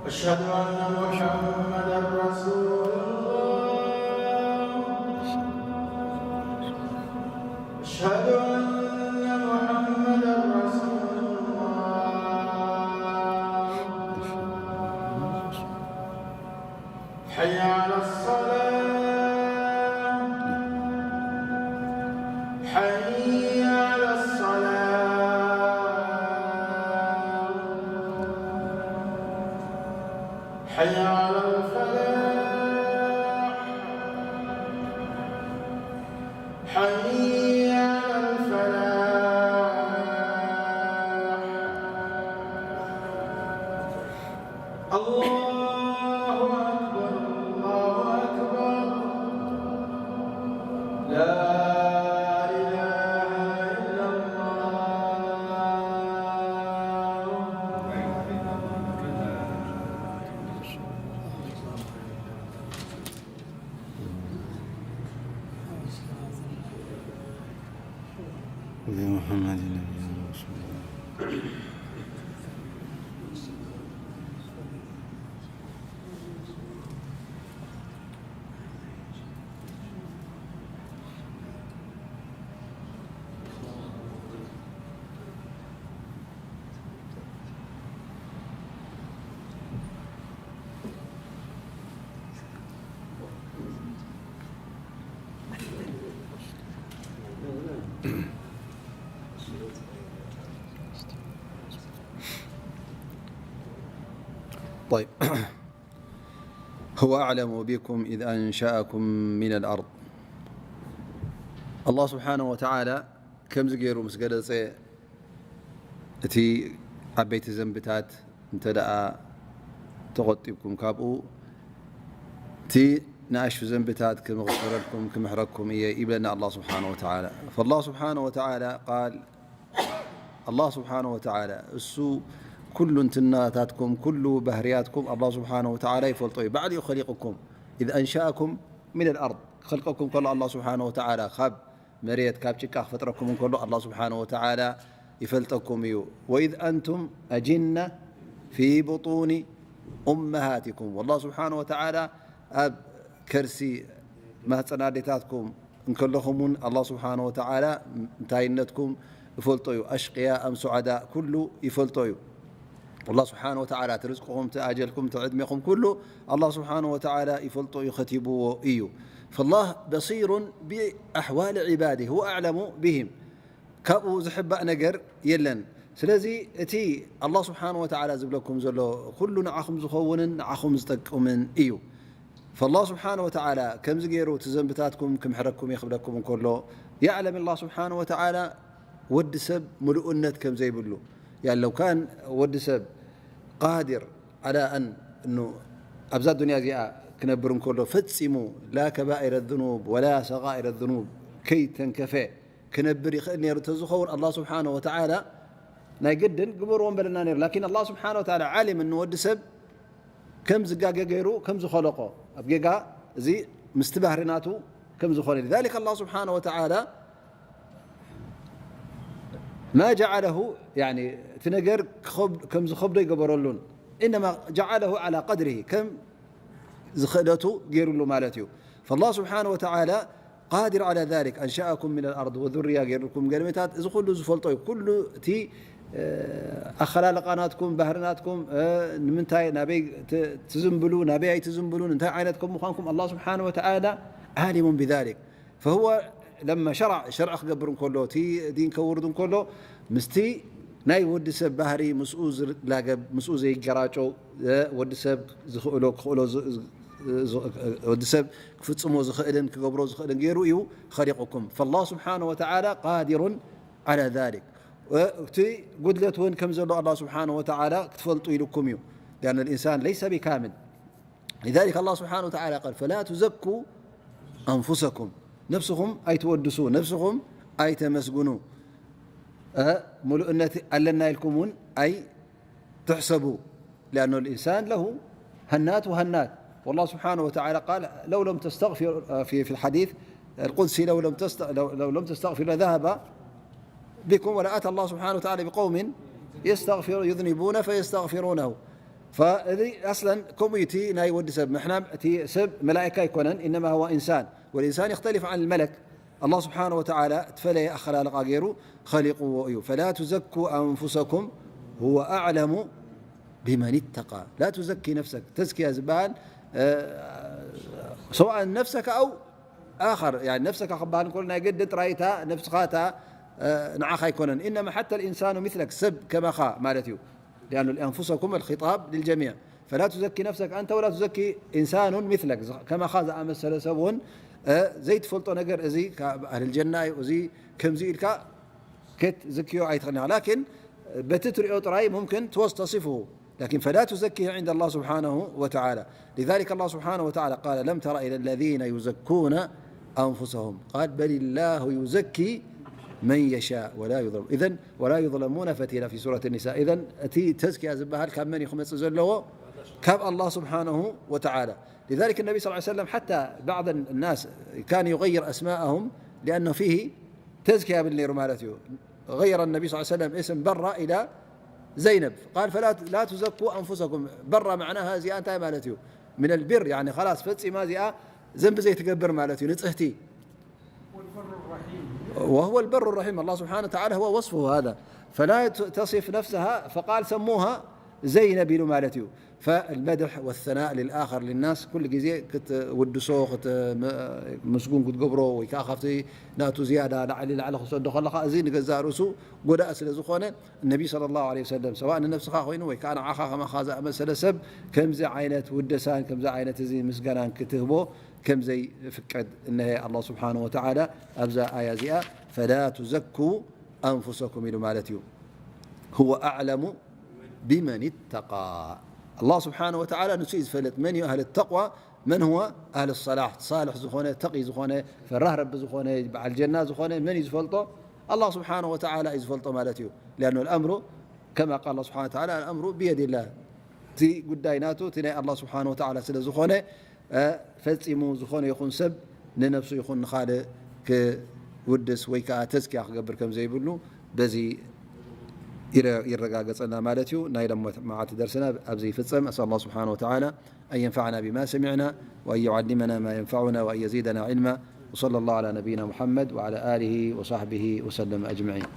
أشهد أن محمدا رسول الله. أشهد أن محمدا رسول الله. حي على الصلاة. حي على الصلاة. حي على الفلاح. حي على الفلاح. الله أكبر، الله أكبر. لا إله إلا الله. محمد نبينا ورسولنا. طيب. هو أعلم بكم إذ أنشأكم من الأرض. الله سبحانه وتعالى ከምዚ ገይሩ ምስ ገለጸ፣ እቲ ዓበይቲ ዘንብታት እንተ ደኣ ተቖጢብኩም ካብኡ፣ እቲ ንኣሽቱ ዘንብታት ክምቕፍረልኩም፣ ክምሕረኩም እየ ይብለና ኣላህ ስብሓነ ወተዓላ። ፈላህ ስብሓነ ወተዓላ ቃል ኣላህ ስብሓነ ወተዓላ እሱ ኩሉ እንትናታትኩም፣ ኩሉ ባህርያትኩም ኣላህ ስብሓነ ወተዓላ ይፈልጦ እዩ። ባዕሉ እዩ ኸሊቕኩም። ኢዝ ኣንሸኣኩም ሚነል ኣርድ፣ ክኸልቀኩም ከሎ ኣላህ ስብሓነ ወተዓላ ካብ መሬት፣ ካብ ጭቃ ክፈጥረኩም እንከሎ ኣላህ ስብሓነ ወተዓላ ይፈልጠኩም እዩ። ወኢዝ ኣንቱም ኣጅና ፊ ቡጡኒ ኡመሃቲኩም፣ ወላህ ስብሓነ ወተዓላ ኣብ ከርሲ ማህፀን ኣዴታትኩም እንከለኹም እውን ኣላህ ስብሓነ ወተዓላ እንታይነትኩም ይፈልጦ እዩ። ኣሽቅያ ኣም ሱዓዳ ኩሉ ይፈልጦ እዩ። ኣላህ ስብሓነ ወተዓላ እቲ ርዝቅኹም፣ እቲ ኣጀልኩም፣ እቲ ዕድሜኹም ኩሉ ኣላህ ስብሓነ ወተዓላ ይፈልጦ እዩ፣ ከቲብዎ እዩ። ፈላህ በሲሩን ቢኣሕዋሊ ዒባዲ፣ ሁወ ኣዕለሙ ቢሂም። ካብኡ ዝሕባእ ነገር የለን። ስለዚ እቲ ኣላህ ስብሓነ ወተዓላ ዝብለኩም ዘሎ ኩሉ ንዓኹም ዝኸውንን ንዓኹም ዝጠቅምን እዩ። ፈላህ ስብሓነ ወተዓላ ከምዚ ገይሩ እቲ ዘንብታትኩም ክምሕረኩም እዩ ክብለኩም እንከሎ፣ የዕለም ኣላህ ስብሓነ ወተዓላ ወዲ ሰብ ምሉእነት ከም ዘይብሉ፣ ያለው ካን ወዲ ሰብ ቃዲር ዓላ ኣን እኑ ኣብዛ ዱንያ እዚኣ ክነብር እንከሎ ፈጺሙ ላ ከባኢረ ذኑብ ወላ ሰጋኢረ ذኑብ ከይተንከፈ ክነብር ይኽእል ነይሩ እንተዝኸውን፣ ኣላህ ስብሓነ ወተዓላ ናይ ግድን ግበርዎ ምበለና ነይሩ። ላኪን ኣላህ ስብሓነ ወተዓላ ዓሊም ንወዲ ሰብ ከም ዝጋገ ገይሩ ከም ዝኸለቆ፣ ኣብ ጌጋ እዚ ምስቲ ባህሪ ናቱ ከም ዝኾነ። ሊዛሊክ ኣላህ ስብሓነ ወተዓላ ማ ጀዓለሁ፣ ያኒ እቲ ነገር ክኸብ-፣ ከም ዝኸብዶ ይገበረሉን፣ ኢነማ ጀዓለሁ ዓላ ቀድሪሂ፣ ከም ዝኽእለቱ ገይሩሉ ማለት እዩ። ፈላህ ስብሓነ ወተዓላ ቃዲር ዓላ ዛሊክ፣ ኣንሸኣኩም ሚነል ኣርድ ወዙርያ ገይሩልኩም ገርሜታት፣ እዚ ኩሉ ዝፈልጦ እዩ። ኩሉ እቲ፣ እ፣ ኣኸላልቃ ናትኩም፣ ባህሪ ናትኩም፣ እ፣ ንምንታይ ናበይ ት-፣ ትዝንብሉ፣ ናበይ ኣይትዝንብሉን፣ እንታይ ዓይነት ከም ምዃንኩም ኣላህ ስብሓነ ወተዓላ ዓሊሙን ብዛሊክ። ፈሁወ ለማ ሸረዕ፣ ሸርዕ ክገብር እንከሎ፣ እቲ ዲን ከውርድ እንከሎ፣ ምስቲ ናይ ወዲ ሰብ ባህሪ ምስኡ ዝላገብ፣ ምስኡ ዘይገራጮ፣ እ፣ ወዲ ሰብ ዝኽእሎ፣ ክኽእሎ ዝ-፣ ዝ-፣ ዝ-፣ ወዲ ሰብ ክፍጽሞ ዝኽእልን ክገብሮ ዝኽእልን ገይሩ እዩ ኸሊቑኩም። ፈላህ ስብሓነ ወተዓላ ቃዲሩን ዓላ ዛሊክ። እ፣ እቲ ጉድለት እውን ከም ዘሎ ኣላህ ስብሓነ ወተዓላ ክትፈልጡ ኢልኩም እዩ። ሊኣነ ልኢንሳን ለይሰ ቢካምል። ሊዛሊክ ኣላህ ስብሓነ ወተዓላ ቃል፣ ፈላ ቱዘኩ ኣንፉሰኩም፣ ነብስኹም ኣይትወድሱ፣ ነብስኹም ኣይተመስግኑ፣ እ፣ ምሉእነት ኣለና ኢልኩም እውን ኣይትሕሰቡ። ሊኣነ ልኢንሳን ለሁ ሃናት ወሃናት። ወላህ ስብሓነ ወተዓላ ቃል፣ ለው ለም ተስተግፊር፣ ፊ፣ ፊ ልሓዲስ ኣልቁድሲ፣ ለው ለም ተስተ-፣ ለው፣ ለው ለም ተስተግፊር ለዘሀበ ቢኩም ወለኣተ ኣላህ ስብሓነ ወተዓላ ቢቀውሚን የስተግፊሩ፣ ዩዝኒቡነ ፈየስተግፊሩነሁ። ፈእዚ ኣስለን ከምኡ እዩ። እቲ ናይ ወዲ ሰብ ምሕናም፣ እቲ ሰብ መላእካ ኣይኮነን፣ ኢነማ ሁወ ኢንሳን፣ ወልኢንሳን የኽተሊፍ ዓን ልመለክ። ኣላህ ስብሓነ ወተዓላ እትፈለየ ኣኸላልቃ ገይሩ ኸሊቕዎ እዩ። ፈላ ቱዘኩ ኣንፉሰኩም ሁወ ኣዕለሙ ቢመን ተቃ። ላ ቱዘኪ ነፍሰክ፣ ተዝኪያ ዝበሃል፣ እ፣ ሰዋእን ነፍሰካ ኣው ኣኸር፣ ያኒ ነፍሰካ ክበሃል እንከሎ ናይ ግድን ጥራይ እታ ነፍስኻ እታ፣ እ፣ ንዓኻ ኣይኮነን። ኢነማ ሓተ ልኢንሳኑ ሚስለክ፣ ሰብ ከማኻ ማለት እዩ። ሊኣኑ ኣንፉሰኩም ኣልኺጣብ ልልጀሚዕ። ፈላ ቱዘኪ ነፍሰክ ኣንተ ወላ ቱዘኪ ኢንሳኑን ሚስለክ፣ ከማኻ ዝኣመሰለ ሰብ እውን፣ እ፣ ዘይትፈልጦ ነገር፣ እዚ ካብ ኣህል ጀና እዩ፣ እዚ ከምዚ ኢልካ ክትዝክዮ ኣይትኽእልን ኢኻ። ላኪን በቲ ትሪኦ ጥራይ ሙምክን ትወስ ተሲፍሁ። ላኪን ፈላ ቱዘኪህ ዒንደ ላህ ስብሓነሁ ወተዓላ። ሊዛሊክ ኣላህ ስብሓነሁ ወተዓላ ቃለ ለም ተረ ኢለ ለዚነ ዩዘኩነ ኣንፉሰሁም ቃል በሊላሁ ዩዘኪ መን የሻእ ወላ ዩዝለሙን። ኢዘን ወላ ዩዝለሙነ ፈቲላ ፊ ሱረት ኒሳ። ኢዘን እቲ ተዝኪያ ዝበሃል ካብ መን እዩ ክመጽእ ዘለዎ? ካብ ኣላህ ስብሓነሁ ወተዓላ። ሊዛሊክ ነቢ ሰለላሁ ዐለይሂ ወሰለም ሓታ ባዕድ ናስ ካነ ዩገይር ኣስማኣሁም ሊኣነሁ ፊሂ ተዝኪያ ይብል ነይሩ ማለት እዩ። غير النبي صلى الله عليه وسلم اسم برة إلى زينب. قال فلا لا تزكوا أنفسكم. برة معناها እዚኣ እንታይ ማለት እዩ? من البر، يعني خلاص ፈጺማ እዚኣ ዘንቢ ዘይትገብር ማለት እዩ፣ ንጽህቲ። وهو البر الرحيم، الله سبحانه وتعالى هو وصفه هذا. فلا ت-، تصف نفسها، فقال سموها ዘይነብ ኢሉ ማለት እዩ። فالمدح والثناء للآخر للناس ኩሉ ግዜ ክትውድሶ፣ ክት-፣ ም-፣ ምስጉን ክትገብሮ ወይ ከዓ ካብቲ ናቱ ዝያዳ ላዕሊ ላዕሊ ክሰዶ ከለኻ፣ እዚ ንገዛእ ርእሱ ጎዳእ ስለ ዝኾነ፣ ነቢ ሰለላሁ ዐለይሂ ወሰለም ሰዋእ ንነብስኻ ኮይኑ ወይ ከዓ ንዓኻ ከማኻ ዝኣመሰለ ሰብ ከምዚ ዓይነት ውደሳን ከምዚ ዓይነት እዚ ምስጋናን ክትህቦ ከም ዘይፍቀድ እነሀ ኣላህ ስብሓነሁ ወተዓላ ኣብዛ ኣያ እዚኣ ፈላ ቱዘኩ ኣንፉሰኩም ኢሉ ማለት እዩ። هو أعلم بمن اتقى ኣላህ ስብሓነሁ ወተዓላ ንሱ እዩ ዝፈልጥ መን እዩ ኣህል ተቅዋ መን هو ኣህል ሰላሕ ሳልሕ ዝኾነ ተቂ ዝኾነ ፈራህ ረቢ ዝኾነ በዓል ጀና ዝኾነ መን እዩ ዝፈልጦ ኣላህ ስብሓነሁ ወተዓላ እዩ ዝፈልጦ ማለት እዩ። لأن الأمر كما قال الله سبحانه وتعالى الأمر بيد الله እቲ ጉዳይ ናቱ እቲ ናይ ኣላህ ስብሓነሁ ወተዓላ ስለ ዝኾነ ፈፂሙ ዝኾነ ይኹን ሰብ ንነብሱ ይኹን ንኻልእ ክውድስ ወይ ከዓ ተዝኪያ ክገብር ከም ዘይብሉ በዚ ይረ-፣ ይረጋገፀልና ማለት እዩ። ናይ ሎም መዓልቲ ደርስና ኣብዚ ይፍፀም። أسأل الله سبحانه وتعالى أن ينفعنا بما سمعنا وأن يعلمنا ما ينفعنا وأن يزيدنا علما. وصلى الله على نبينا محمد وعلى آله وصحبه وسلم أجمعين.